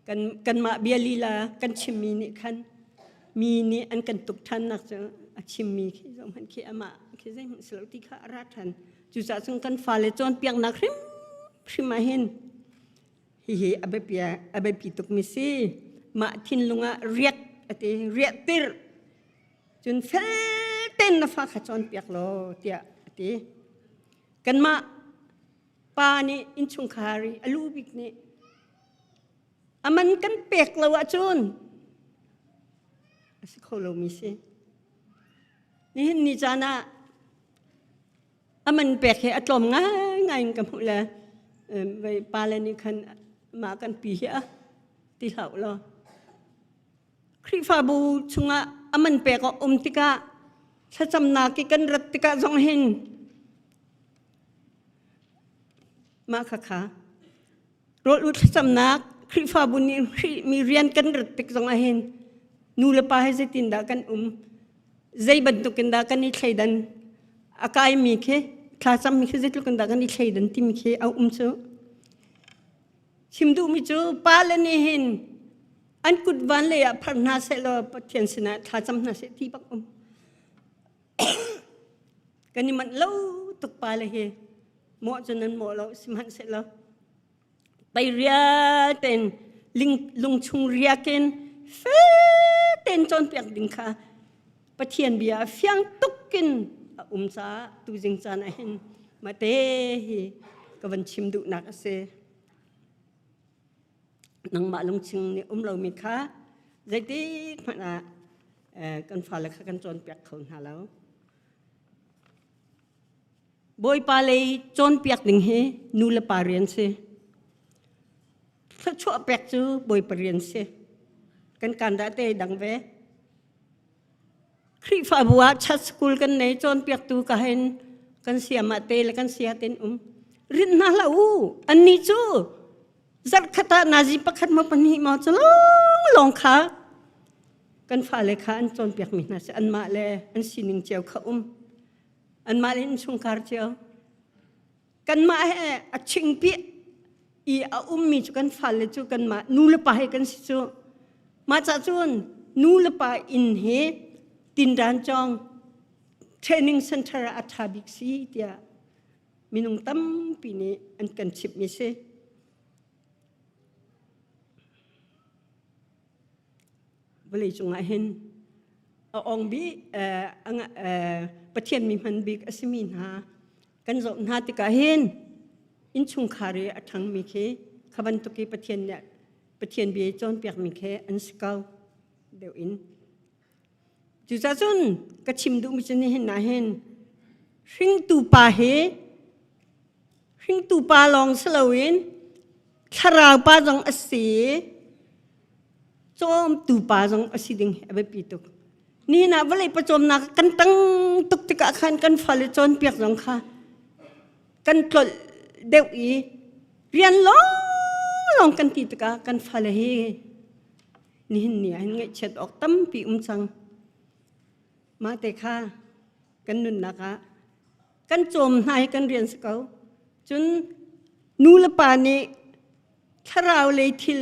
Kan kanmah bia lila kan chimmi nih khan mi nih an kan tuk ṭhannak cu a chimmi khi zohhmanh khi amah khi zeihmanh si lo ti kha a ra ṭhan. Cucaah cun kan fale cawnpiaknak hrimhrim ah hin hihi a biapi a biapi tukmi si. Mah thinlung ah riak a ti riahtir cun fel tein na fa kha cawnpiak law tiah a ti. Kanmah pa nih innchungkhar i a lu bik nih a man kan pek lo ahcun. si kho lomi si. Nihin ni caan ah a man pek hi a tlawm ngaingai in ka hmuh le vei pa le nih khan mah kan pi hi a ti hlah law Khrihfabu chungah a man pek a um tikah thlacamnak i kan rat tikah zong hin mah khakha rawl u thlacamnak Khrihfabu nih mi rian kan rat tik zong ah hin nu le pa he zeitindah kan um zei bantukin dah kan i thleidan a kaimi khi thlacammi khi zeitluk in dah kan i thleidan timi khi a um cu Chim duhmi cu pale nih hin an kut van lei ah phar hna seh law Pathian sinah thlacam hna seh ti bak um. Kan i manh lo tuk pale hi mawh cu nan mawh lo sihmanhsehlaw pei rial tein lungchung riak in fel tein cawnpiak ding kha Pathian bia fiang tuk in a um caah tuzing caan ah hin mate hi ka van chim duhnak a si. Nangmah lungching nih um lomi kha zeitik hmanh ah kan fale kha kan cawnpiak kho hna lo. Bawipa lei cawnpiak ding hi nu le pa rian si. Thluachuah pek cu Bawipa rian si. Kan kan dah te dang ve. Khrihfabu ah church school kan nei cawnpiaktu ka hen kan siam ah te le kan sia ten um rin hna hlah u annih cu zarhkhat ah nazi pakhat ma pahnih ma cu long long kha kan fale kha an cawnpiak mi hna si anmah le an sining cio kha um anmah le innchungkhar cio kanmah he a chingpi i a ummi cu kan fale cu kanmah nu le pa he kan si cu mah ca cun nu le pa inn hi tindan cawng training center ah a ṭha bik si tiah minung tampi nih an kan chimhmi si. Vawlei cungah hin a ong bik Pathian mi hman bik a simi hna kan zoh hna tikah hin innchungkhar i a ṭhangmi khi kha bantuk i Pathian nih Pathian bia cawnpiakmi khi an si ko deuh in. Cucaah cun ka chim duhmi cu nihin ah hin hringtu pa hi hringtu pa lawng si loin thlarau pa zong a si cawmtu pa zong a si ding hi a biapi tuk. Nihin ah vawlei pawcawmnak kan tang tuk tikah khan kan fale cawnpiak zong kha kan tlolh deuh i rian lawnglawng kan ti tikah kan fale hi nihin ni ah hin ngaihchiat awk tampi um cang. Mah te kha kan nunnak ah kan cawm hna hi kan rian si ko. Cun nu le pa nih thlarau lei thil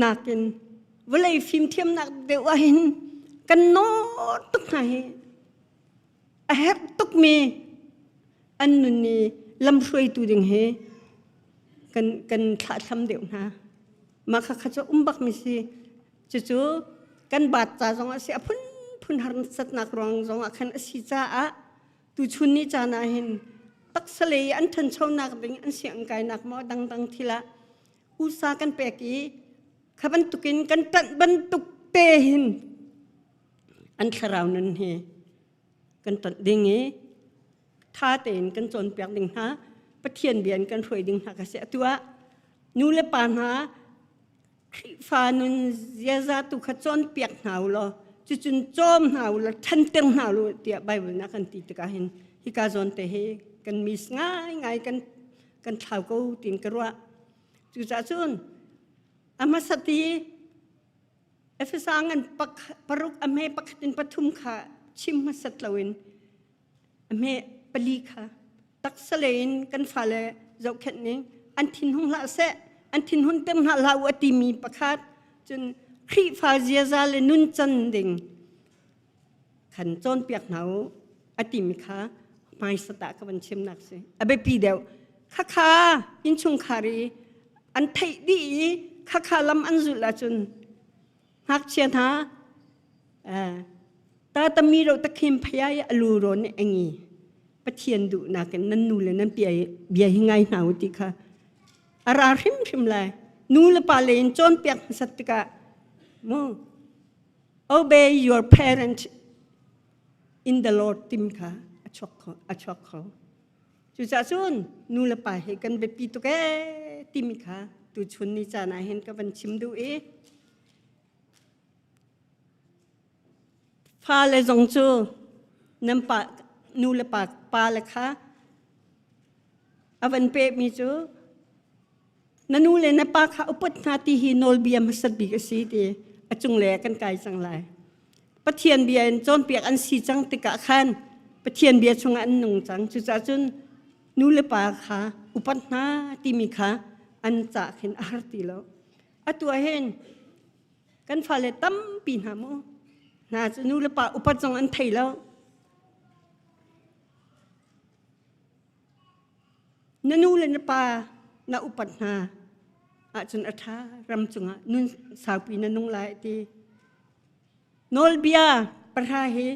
nakin vawlei fimthiamnak deuh ah hin kan nawr tuk hna hi a herh tukmi an nun i lamhruaitu ding hi kan kan thlahthlam deuh hna mah kha kha cu um bak mi si cucu kan baat ca zong a si a phunphun harsatnak ruang zong ah khan a si caah tuchun ni caan ah hin taksa lei an ṭhanchonak ding an sianginn kainak maw dangdang thil ah usa kan pek i kha bantukin kan ṭanh bantuk te hin an thlarau nun hi kan ṭanh ding i ṭha tein kan cawnpiak ding hna Pathian bia in kan hruai ding hna ka si atu ah nu le pa hna Khrihfa nun ziaza tu kha cawnpiak hna u law cucun cawm hna u law ṭhanter hna u tiah Bible nih a kan ti tikah hin hika zawn te hi kan miss ngaingai kan kan thlau ko tiin ka ruah. Cucaah cun a hmasat i Efesa ngan paruk a hme pakhat in pathum kha chim hmasat loin a hme pali kha taksa lei in kan fale zohkhenh ning an thinhung hlah seh an thinhun tem hlah hlah u a timi pakhat cun Khrihfa ziaza le nuncan ding khan cawnpiak hna u a timi kha hmaisat ah ka van chimnak si a biapi deuh khakha innchungkhar i an theih dih i khakha lam an zulh ahcun ngakchia hna ta tami ro takhim phaya i alu ro nih engi pathian duhnak in nan nu le nan pia bia hi ngai hna u ti kha a ra hrimhrim lai nu le pa le in cawnpiak hmasat tikah mu. Obey your parent in the Lord tim kha a chuak kho a chuak kho. Cucaah cun nu le pa hi kan biapi tuk ee timi kha tuchun ni caan ah hin ka van chim duh i fale zong cu nan pa nu le pa pa le kha a van pehmi cu na nu le na pa kha upat hna ti hi nawlbia hmasat bik a si ti a cunglei ah kan kai cang lai. Pathian bia in cawnpiak an si cang tikah khan Pathian bia chungah an nung cang. Cucaah cun nu le pa kha upat hna timi kha an cah khin a har ti lo. Atu ah hin kan fale tampi hna mu hna cu nu le pa upat zong an thei lo. Na nu le na pa na upat hna ahcun a ṭha ram cungah nun saupi na nung lai ti. Nawlbia pahra hi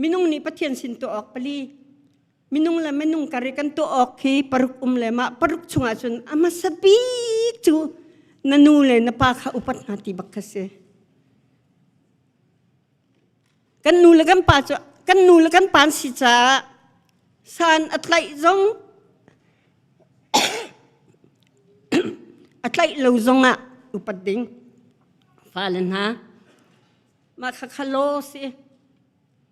minung nih Pathian sin tuah awk pali minung le minung kar i kan tuah awk hi paruk um le mah paruk chungah cun a hmasa bik cu na nu le na pa kha upat hna ti bak kha si. Kan nu le kan pa cu kan nu le kan pa an si caah san a tlaih zong a tlaih lo zongah upat ding fale hna mah kha kha law si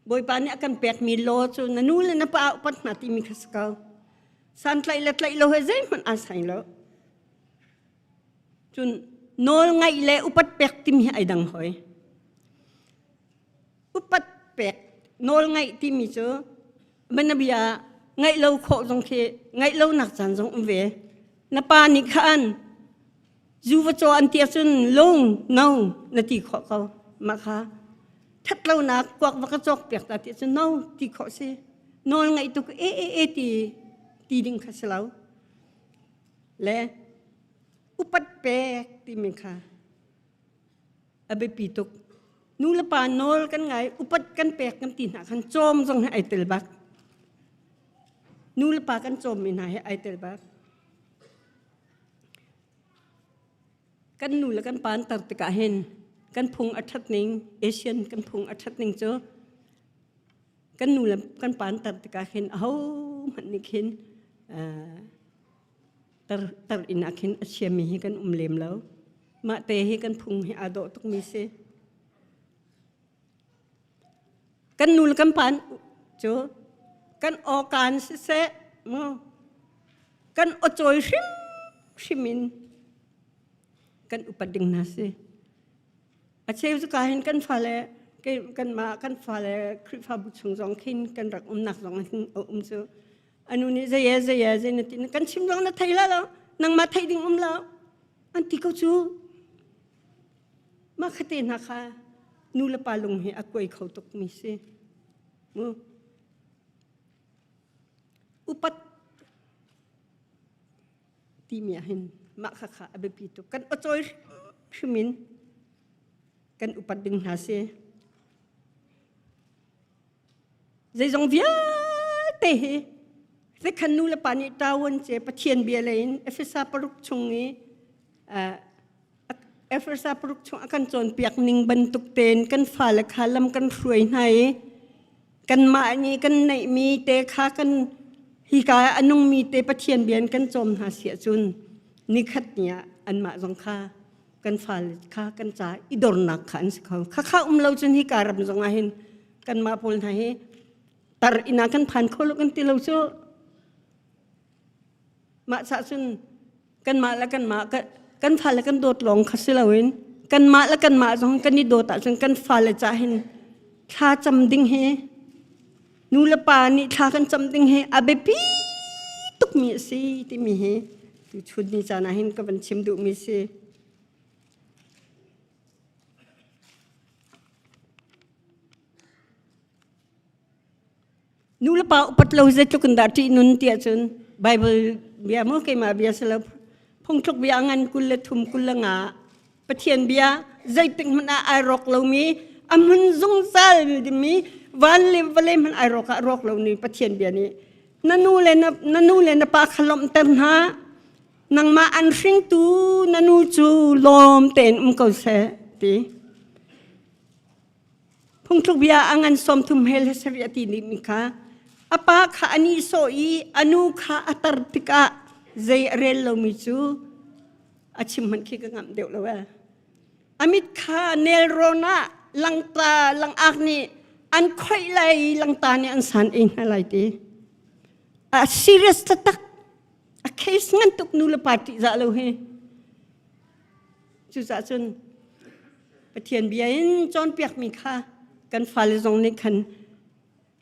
Bawipa nih a kan pekmi law cu na nu le na pa upat hna timi kha si ko san tlaih le tlaih lo he zeihmanh aa sai lo cun nawl ngaih le upat pek timi hi ai dang hoi Upat pek nawl ngaih timi cu banabia ngaih lo khawh zong khi ngaih lo nak caan zong um ve. Na pa nih khan zu va caw an ti ahcun lung no na ti khawh ko. Mah kha that lonak kuak va ka cawk piak ta ti ahcun no ti khawh si. Nawl ngaih tuk e e e ti ti ding kha si lo. Le upat pek timi kha a biapi tuk. Nu le pa nawl kan ngai, upat kan pek kan ti hna khan cawm zong hi ai tel bak. Nu le pa kan cawmmi hna hi ai tel bak. Kan nu le kan pa an tar tikah hin kan phung a ṭhat ning, Asian kan phung a ṭhat ning cu kan nu le kan pa an tar tikah hin aho hmanh nih khin tar tar inn ah khin a chiami hi kan um lem lo. Mah te hi kan phung hi aa dawh tukmi si. Kan nu le kan pa cu kan awkaan siseh mu kan awcawi hrimhrim in kan upat ding hna si. A cheu cu ka hin kan fale kanmah kan fale Khrihfabu chung zong khin kan rak umnak zong hin a um cu. Anu nih zei e zei e zei na ti kan chim zong na thei la lo nangmah theih ding um lo an ti ko cu mah khate hna kha nu le pa lung hi a kuai kho tuk mi si mu upat timi ah hin mah kha kha a biapi tuk kan acawi hrim in kan upat ding hna si Zeizong vialte hi Rikhan nu le pa nih ṭawan ce Pathian bia lei in Efesa paruk chung i Efesa paruk chung a kan cawnpiak ning bantuk tein kan fale kha lam kan hruai hna i kanmah nih kan neihmi te kha kan hika ah a nungmi te Pathian bia in kan cawm hna si ahcun nikhat ni ah anmah zong kha kan fale kha kan ca i dornak kha an si kho. Khakha um lo cun hika ram zong ah hin kanmah pawl hna hi tar inn ah kan phan kho lo kan ti lo cu mah sah cun kanmah le kanmah kan fale kan dawt lawng kha si loin kanmah le kanmah zong kan i dawt ahcun kan fale ca hin thla cam ding hi nu le pa nih thla kan cam ding hi a biapi tukmi a si timi hi tu chun ni caan ah hin ka van chim duhmi si. Nu le pa upat lo zeitluk in dah ṭih nun ti ahcun Bible bia maw keimah bia si lo phungthluk bia ngan 23 25 Pathian bia zeitik hmanh ah ai rawk lomi a hmun zungzal dingmi van le vawlei hmanh ai rawk ah rawk lomi Pathian bia nih na nu le na, na nu le na pa kha lawmhter hna nangmah an hringtu na nu cu lawm tein um ko seh ti. Phungthluk bia a ngan 30 hel he sarih a ti nih mi kha a pa kha a nihsawh i a nu kha a tar tikah zei a rel lomi cu a chim hmanh khi ka ngamh deuh lo ee. A mit kha nelrawn ah langta langak nih an khoih lai i langta nih an san ei hna lai ti. A serious taktak. A case ngan tuk nu le pa ṭihzah lo hi. Cucaah cun Pathian bia in cawnpiakmi kha kan fale zong nih khan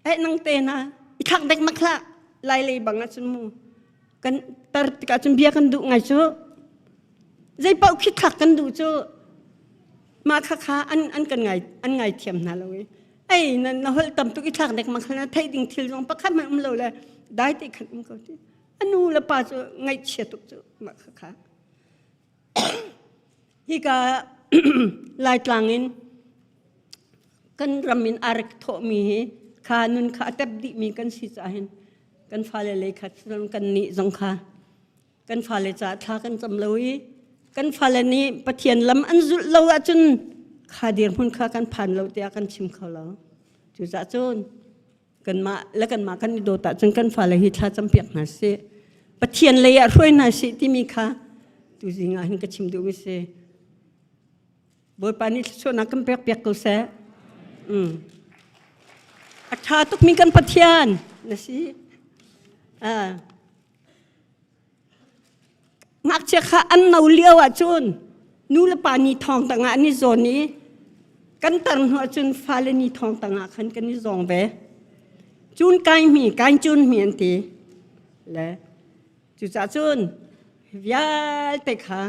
eh nang te na i thlak dek mak hlah lai lei bang ahcun mu kan tar tikah cun bia kan duh ngai cu zei paoh khi thlak kan duh cu mah kha kha an an kan ngai an ngai thiam hna lo i ei na na holh tam tuk i thlak dek mak hlah theih ding thil zong pakhat hmanh um lo le dai te khan um ko ti a nu le pa cu ngaihchia tuk cu mah kha kha Hika Laitlang in kan ram in aa rak thawhmi hi kha nun kha a tep dihmi kan si caah hin kan fale lei kha cun kan nih zong kha kan fale caah thla kan cam lo i kan fale nih Pathian lam an zulh lo ahcun kha dirhmun kha kan phan lo tiah kan chim kho lo. Cucaah cun kanmah le kanmah kan i dawt ahcun kan fale hi thla campiak hna sih Pathian lei ah hruai hna sih timi kha tuzing ah hin ka chim duhmi si Bawipa nih thluachuahnak kan pek piak ko seh mm. a ṭha tukmi kan Pathian na si ah Ngakchia kha an no lio ahcun nu le pa ni thawng tangah an i zawn i kan tar hnu ahcun fale ni thawng tangah khan kan i zawng ve. Cun kai hmi, kai cun hmi an ti. Le cucaah cun vialte kha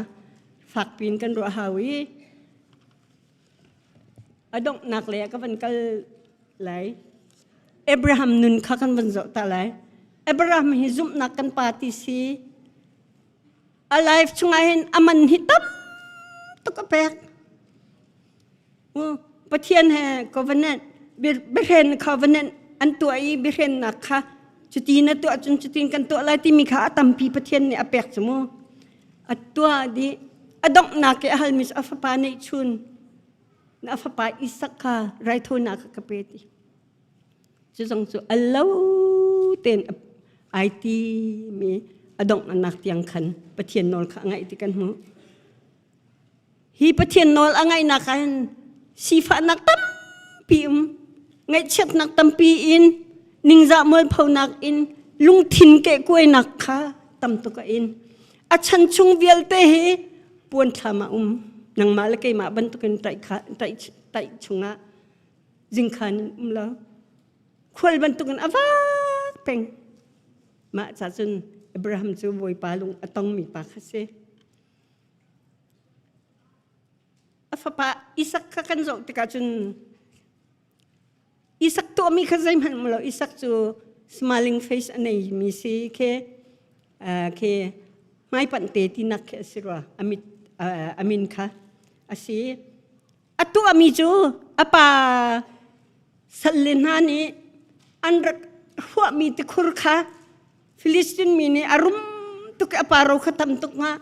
fakpi in kan ruah hau i A donghnak lei ah ka van kal lai. Abraham nun kha kan van zoh ta lai. Abraham hi zumhnak kan pa ti si. A life chungah hin a man hi tam tuk a pek. Pathian he covenant biahren covenant an tuah i biahrennak kha cuti na tuah cun cutin kan tuah lai timi kha a tampi Pathian nih a pek cu mu. A tuah dih a donghnak i a halmi cu a fapa neihchun na fapa Isak kha raithawinak kha ka pe ti. Cu zong cu a lo tein ai ti mi a donghnak tiang khan Pathian nawl kha a ngaih ti kan hmuh. Hi Pathian nawl a ngaihnak ah hin sifahnak tampi um, ngaihchiatnak tampi in, ningzah mualphonak in, lungthin kehkuainak kha tam tuk a in. A chan chung vialte hi puan thlam ah um. Nangmah le keimah bantukin taih kha taih taih chungah zingkhan in um lo. Khual bantukin a vak peng. Mah ca cun Abraham cu Bawipa lung a tongmi pa kha si. A fapa Isak kha kan zoh tikah cun Isak tuahmi kha zeihmanh um lo. Isak cu smiling face a neimi si khi khi hmaipanh te tinak khi a si rua. A mit a min kha a si. A tuahmi cu a pa salle hna nih an rak huahmi tikhur kha Filistin mi nih a rum tuk i a pa ro kha tam tuk hnga.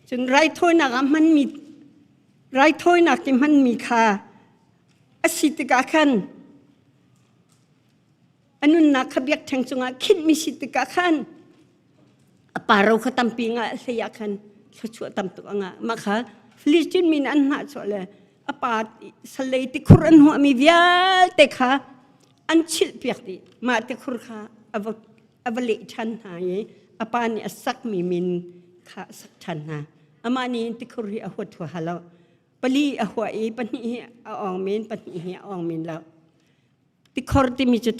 Cun raithawinak ah hmanmi raithawinak ti hmanmi kha a si tikah khan a nunnak kha biakṭheng cungah khinhmi si tikah khan a pa ro kha tampi ngah hlei ah khan thluachuah tam tuk a ngah. Mah kha Filistin mi nih an hnahchuah le a pa salei tikhur an huahmi vialte kha an chilhpiak dih. Mah tikhur kha a va a va leh ṭhan hna i a pa nih a sakmi min kha a sak ṭhan hna. Amah nih tikhur hi a huat huaha lo. Pali a huah i pahnih hi a awng men, pahnih hi a awng men lo. Tikhor timi cu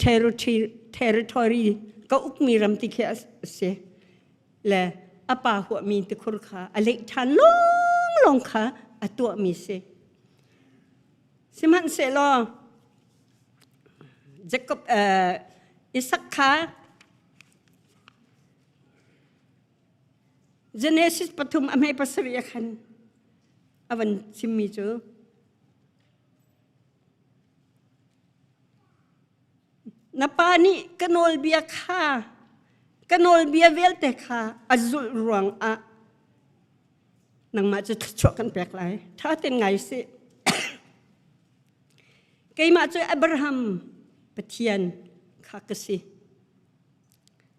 territory ka ukmi ram ti khi a si. Le a pa huahmi tikhur kha a leh ṭhan lawnglawng kha a tuahmi si. Sihmanhsehlaw Jacob uh, Isak kha Genesis pathum a hmei pasarih ah khan a van chimmi cu Na pa nih ka nawlbia kha ka nawlbia vialte kha a zulh ruangah nangmah cu thluachuah kan pek lai. Ṭha tein ngai sih. Keimah cu Abraham Pathian kha ka si.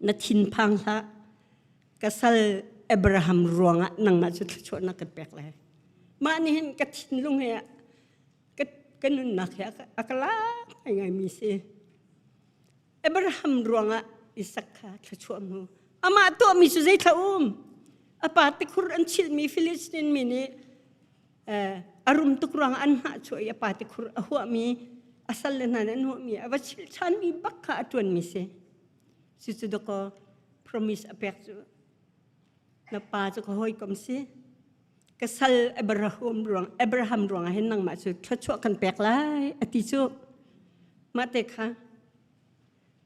Na thinphang hlah. Ka sal Abraham ruangah nangmah cu thluachuahnak kan pek lai. Mah nih hin ka thinlung he ka, ka nunnak he a ka lak ngaingaimi si. Abraham ruangah Isak kha thluachuah hmu. Amah tuahmi cu zei thla um? A pa tikhur an chilhmi Philistine mi nih a rum tuk ruangah an hngah chuah i a pa tikhur a huahmi a sal le hna nih an huahmi a va chilh ṭhanmi bak kha a ṭuanmi si. Cucu dakaw promise a pek cu na pa cu ka hawikom si. Ka sal Abraham ruang Abraham ruangah hin nangmah cu thluachuah kan pek lai a ti cu. Mah te kha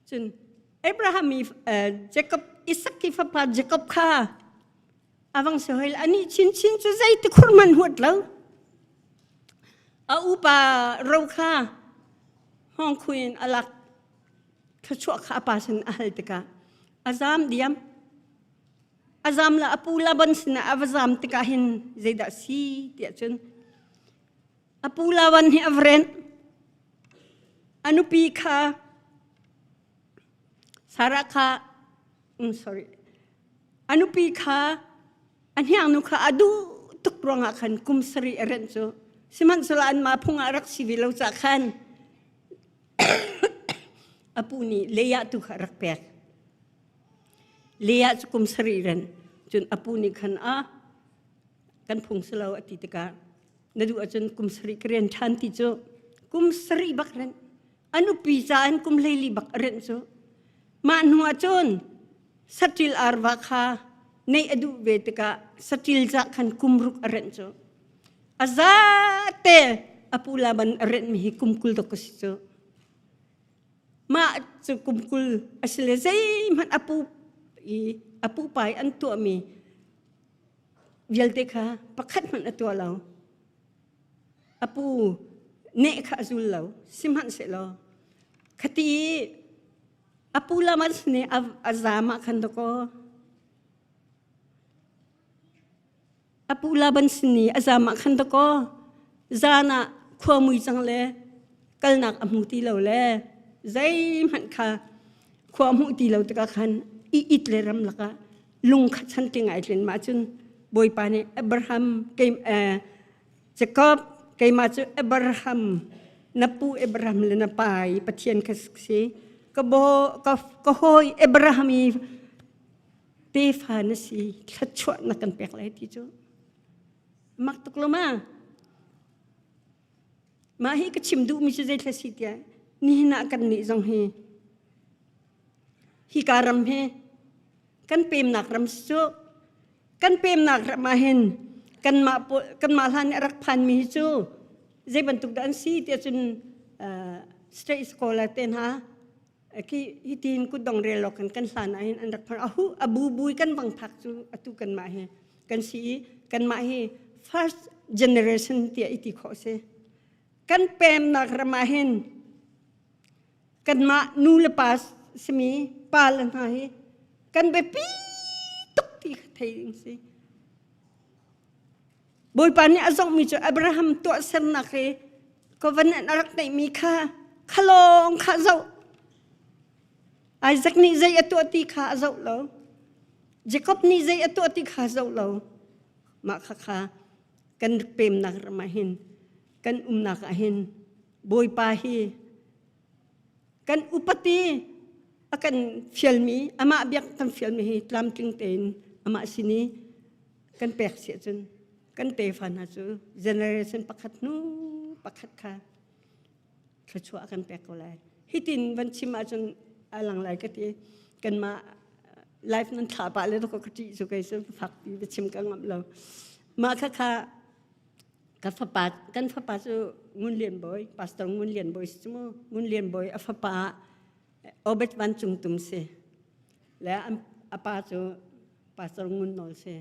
cun Abraham i Jacob Isak i fapa Jacob kha avang si hoi ani chinchin cu zei ti khur man huat lo. A upa ro kha hong khuin alak thluachuah kha a pa sin a hal tikah a zam diam. A zam la a pu Laban sinah a va zam tikah hin zeidah si tiah cun a pu Laban hi a va renh. A nupi kha Sarah kha um, sorry a nupi kha a hniangnu kha a duh tuk ruangah khan kum sarih a renh cu sihmanhsehlaw anmah phung ah rak si ve lo cah khan a pu nih Leah tu kha a rak pek. Leah cu kum sarih ren cun a pu nih khan a kan phung si lo a ti tikah na duh ahcun kum sarih ka rian ṭhan ti cu kum sarih bak ren a nupi ca in kum hleili bak a renh cu mah hnu ah cun saṭil arva kha neih a duh ve tikah saṭil ca khan kum ruk a renh cu a zate a pu Laban a renhmi hi kum 20 dok a si cu Mah cu kum 20 a si le zeihmanh a pu i a pupa i an tuahmi vialte kha pakhat hmanh a tuah lo. A pu neh kha a zul lo. Sihmanhsehlaw khati i a pu Laban sin i a zaam ah khan dawkaw A pu Laban sin i a zam ah khan dakaw zan ah khua mui cang le kalnak a hmu ti lo le zeihmanh kha khua hmuh ti lo tikah khan i it le ram lakah lung kha chanting ai tlin mah cun Bawipa nih Abraham kei Jacob keimah cu Abraham na pu Abraham le na pa i Pathian ka si ka bo ka, ka hawi Abraham i tefa na si thluachuah na kan pek lai ti cu mak tuk lo ma mah hi ka chim duhmi cu zei thla si tiah nihin ah kan nih zong hi hika ram hi kan pemnak ram cu kan pemnak ram ah hin kanmah kanmah hlan i a rak phanmi hi cu zei bantuk dah an si tiah cun state scholar te hna Khi hitin kutdong rel awk kan kan hlan ah hin an rak phar ahu abu bui kan bang phak cu atu kanmah hi kan si i kanmah hi first generation tiah i ti khawh si kan pemnak ram ah hin kanmah nu le pa simi pa le hna hi kan biapi tuk ti kha thei ding si Bawipa nih a zohmi cu Abraham tuahsernak i covenant a rak neihmi kha khalawng kha a zoh. Isaac nih zei a tuah ti kha a zoh lo. Jacob nih zei a tuah ti kha a zoh lo. Mah kha kha kan pemnak ram ah hin kan umnak ah hin Bawipa hi kan upati a kan fialmi amah biak kan fialmi hi tlamtling tein amah sin i kan pek si ahcun kan tefa hna cu generation pakhat hnu pakhat kha thluachuah kan pek ko lai hitin van chim ahcun a lang lai ka ti kanmah life nan thla pah le ka ṭih cu kei cu fakpi va chim ka ngamh lo mah kha kha ka fapa kan fapa cu Ngun Lian Bawi pastor Ngun Lian Bawi si mu Ngun Lian Bawi a fapa Obed Van Cung Tum si le a pa cu Pastor Ngun Nawl si.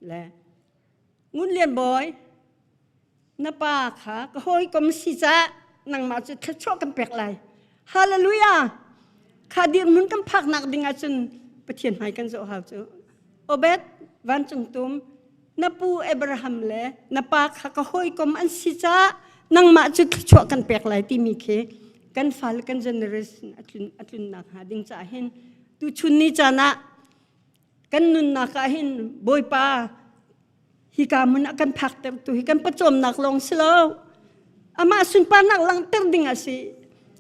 Le Ngun Lian Bawi, na pa kha ka hawikom si caah nangmah cu thluachuah kan pek lai. Hallelujah! Kha dirhmun kan phaknak ding ahcun Pathian hmai kan zoh hau cu. Obed vancung tum, na pu Abraham le na pa kha ka hawikom an si caah Nangmah cu thluachuah kan pek lai timi khi kan fale kan generation a tlun a tlunnak hnga ding caah hin tuchun ni caan ah kan nunnak ah hin Bawipa hika hmun ah kan phaktertu hi kan pawcawmnak lawng si lo amah sunparnak langhter ding a si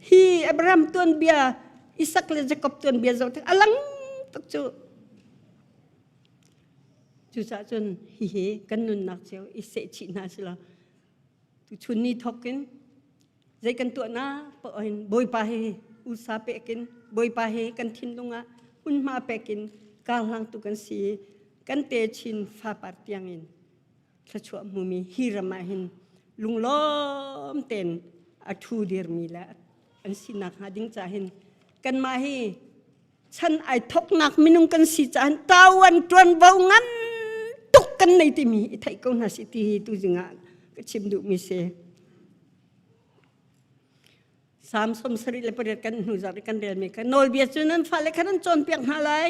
hi Abraham tuanbia Isak le Jacob tuanbia zoh tik a lang tuk cu cucaah cun hihi kan nunnak cio i sehchih hna si lo tuchun ni thawk in zei kan tuahnak paoh hin Bawipa hi usa pekin Bawipa hi kan thinlung ah hmunhma pekin karhlangtu kan si i kan techin fapar tiangin thluachuah hmumi hi ram ah hin lunglawm tein a ṭhu dirmi le an sinak hnga ding ca hin kanmah hi chan ai thoknak minung kan si caah tawan ṭuanvo ngan tuk kan nei timi i theih ko hna si ti hi tuzing ah ka chim duhmi si. Salm 78 kan hnu zarh kan relmi kha nawlbia cu nan fale kha nan cawnpiak hna lai.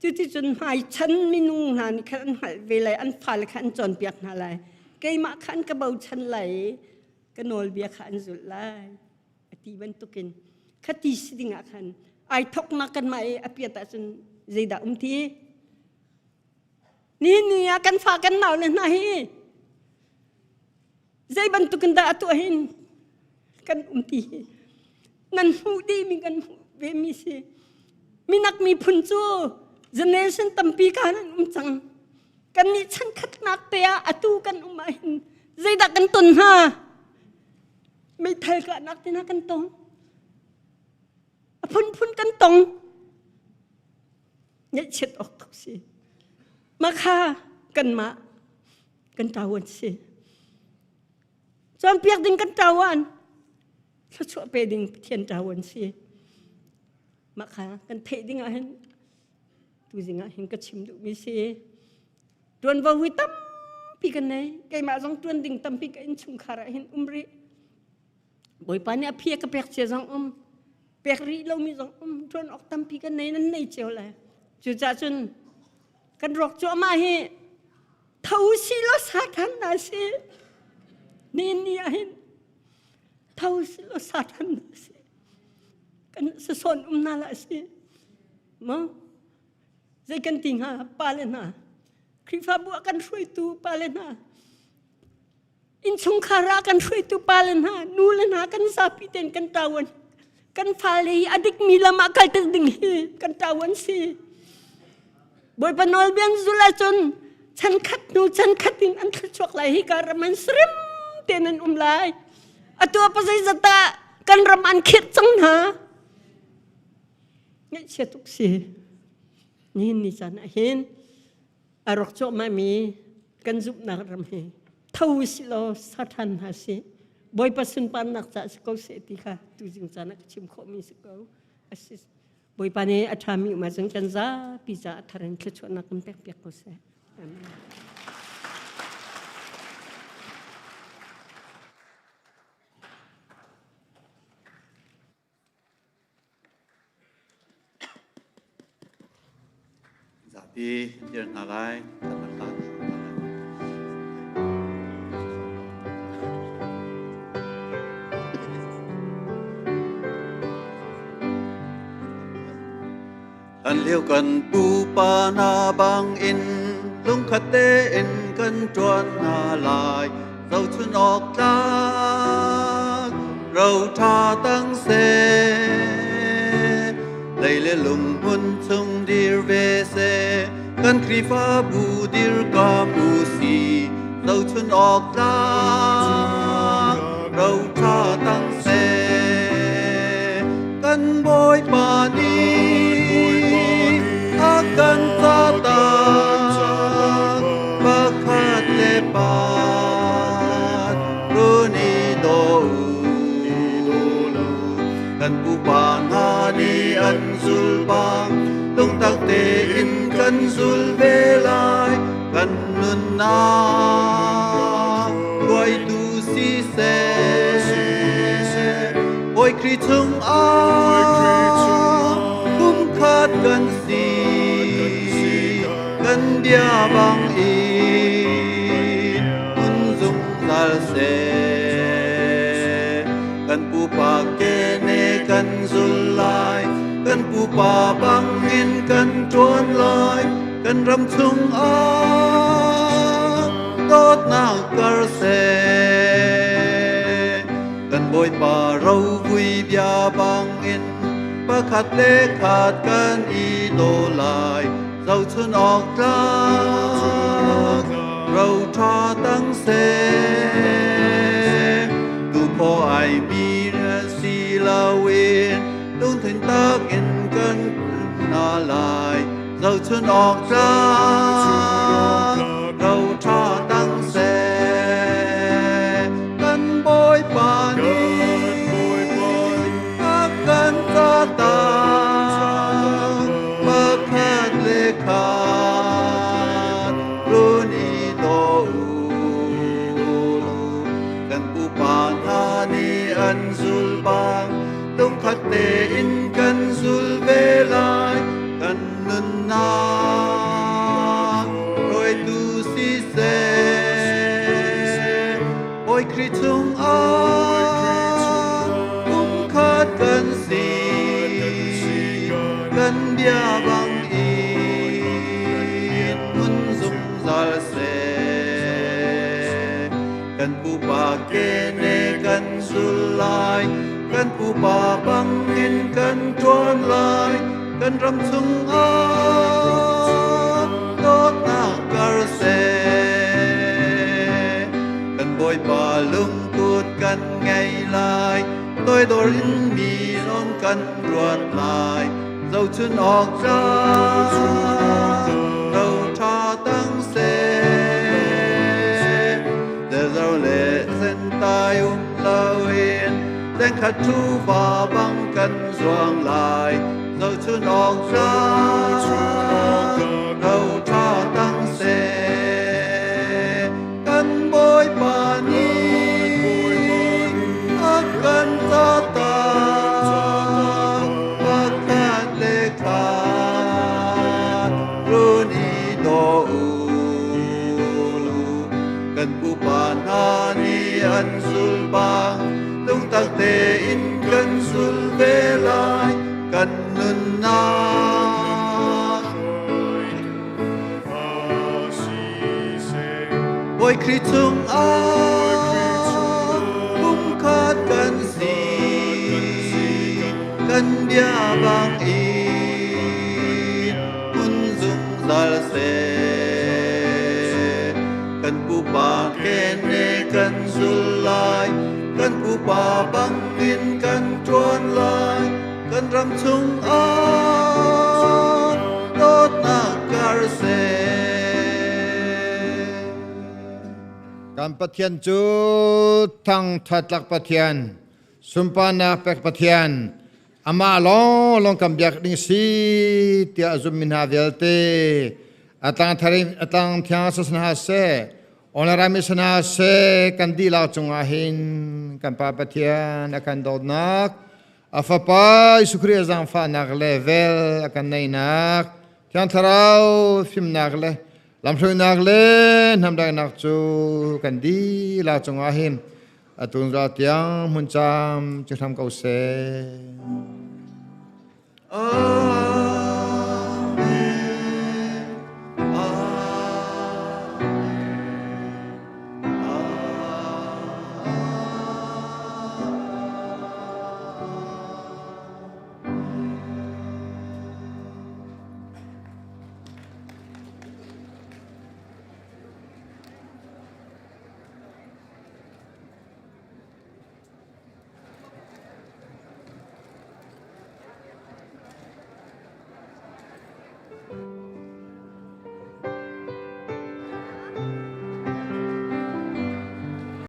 Cuticun hmaichan minung hna nih khan an hngalh ve lai, an fale kha an cawnpiak hna lai. Keimah kha an ka bochan lai i ka nawlbia kha an zulh lai. A ti bantukin khati si dingah khan ai thoknak kanmah i a piat ahcun zeidah um ti? Nihin ni ah kan fa kan nau le hna hi zei bantukin dah a tuah hin kan um ti hi nan hmuh dih mi kan hmuh ve mi si minak miphun cu generation tampi ka nan um cang kan nih chan khatnak te ah atu kan um ah hin zeidah kan ton hna meithal kahnak te hna kan tong a phunphun kan tong ngaihchiat awk tuk si makha kanmah kan ṭawan si cawnpiak ding kan ṭawan thluachuah pe ding Pathian ṭawan si mah kha kan theih ding ah hin tuzing ah hin ka chim duhmi si ṭuanvo hi tampi kan nei keimah zong ṭuan ding tampi ka innchungkhar ah hin um rih Bawipa nih a phi a ka pek cia zong um pek rih lomi zong um ṭuan awk tampi kan nei nan nei cio le cucaah cun kan rawk cuahmah hi tho si law satan na si ni ni ah hin tho si law satan na si kan sasawn um na la si mo zei kan ti hnga pa le hna Khrihfabu ah kan hruaitu pa le hna innchungkhar ah kan hruaitu pa le hna nu le hna kan zapi ten kan tawan kan fale hi a dikmi lam ah kalter ding hi kan tawan si Bawipa nawlbian zul ahcun chan khat hnu chan khat in an thluachuak lai hi ka ram an srim ten an um lai atu pa zeizat ah kan ram an khirh cang hna ngaihchia tuk si nihin ni caan ah hin a rawk cuahmahmi kan zumhnak ram hi tho si law sa ṭhan hna si Bawipa sunparnak caah si ko seh ti kha tuzing caan ah ka chim khawhmi si ko asi Bawipa nih a ṭhami um ahcun kan zapi caah thar in thluachuahnak kan pek piak ko seh. Amen. Zapi dir hna lai. An lio kan pupa hna bangin lungkhat tein kan ṭuan hna lai. Zohchun awk tlak ro ṭha tang seh. Lei le lung hmun chung dir ve seh. Kan Khrihfabu dirkam u si. Zohchun awk tlak ro ṭha tang seh. Kan Bawipa nih a kan catak pakhat le pat run i daw u. Kan pupa hna nih an zul bang lungtak tein kan zul ve lai. Kan nunnak hruaitu siseh. Bawi Khrih chungah pumkhat kan si, kan bia bangin hmun zungzal seh. pupa bangin kan ṭuan lai kan ram chungah dawtnak kar seh. Kan Bawipa rovui bia bangin pakhat le khat kan i daw lai zohchun awk tlak ro ṭha tang seh. Tuphaw ai mi si loin lungthin tak in kan hna lai zohchun awk tlak ro ṭha tang seh. Kan Bawipa nih a kan catak pakhat le khat run i daw u. Kan pupa hna nih an zul bang lungkhat tein kan zul ve lai kan nunnak hruaitu siseh. Bawi Khrih chungah pumkhat kan si kan bia bang in hmun zungzal seh. Kan pupa kene kan zul lai kan pupa bangin kan ṭuan lai kan ram chungah dawtnak kar seh. Kan Bawipa lungput kan ngei lai toidor in mi lawng kan ruat lai zohchun awk tlak ro ṭha tang seh. Zezo le sentai um loin tengkhat thu va bang kan zuang lai zohchun awk tlak ro ṭha tang seh. Kan Bawipa nih a kan catak pakhat le khat run i daw u. Kan pupa hna nih an zul bang lungtak tein kan zul ve lai kan nunnak Bawi Khrih chungah pumkhat kan si kan bia bang in hmun zungzal seh. Kan pupa kene kan zul lai kan pupa bangin kan ṭuan lai kan ram chungah dawtnak kar seh. Kan Pathian cu thangthat Pathian, sunparnak pek Pathian, amah lawnglawng kan biak ding si tiah a zummi hna vialte atlang tharin atlang thiang sa hna seh onarami sana seh kan dihlak cungah hin kan Pa Pathian a kan dawtnak a fapa Jesuh Khrih a zaangfahnak le vel a kan neihnak Thiang Thlarau fimnak le lamhruainak le hnamdaihnak cu kan dihlak cungah hin atun za tiang hmun cam ci hram ko seh. Amen.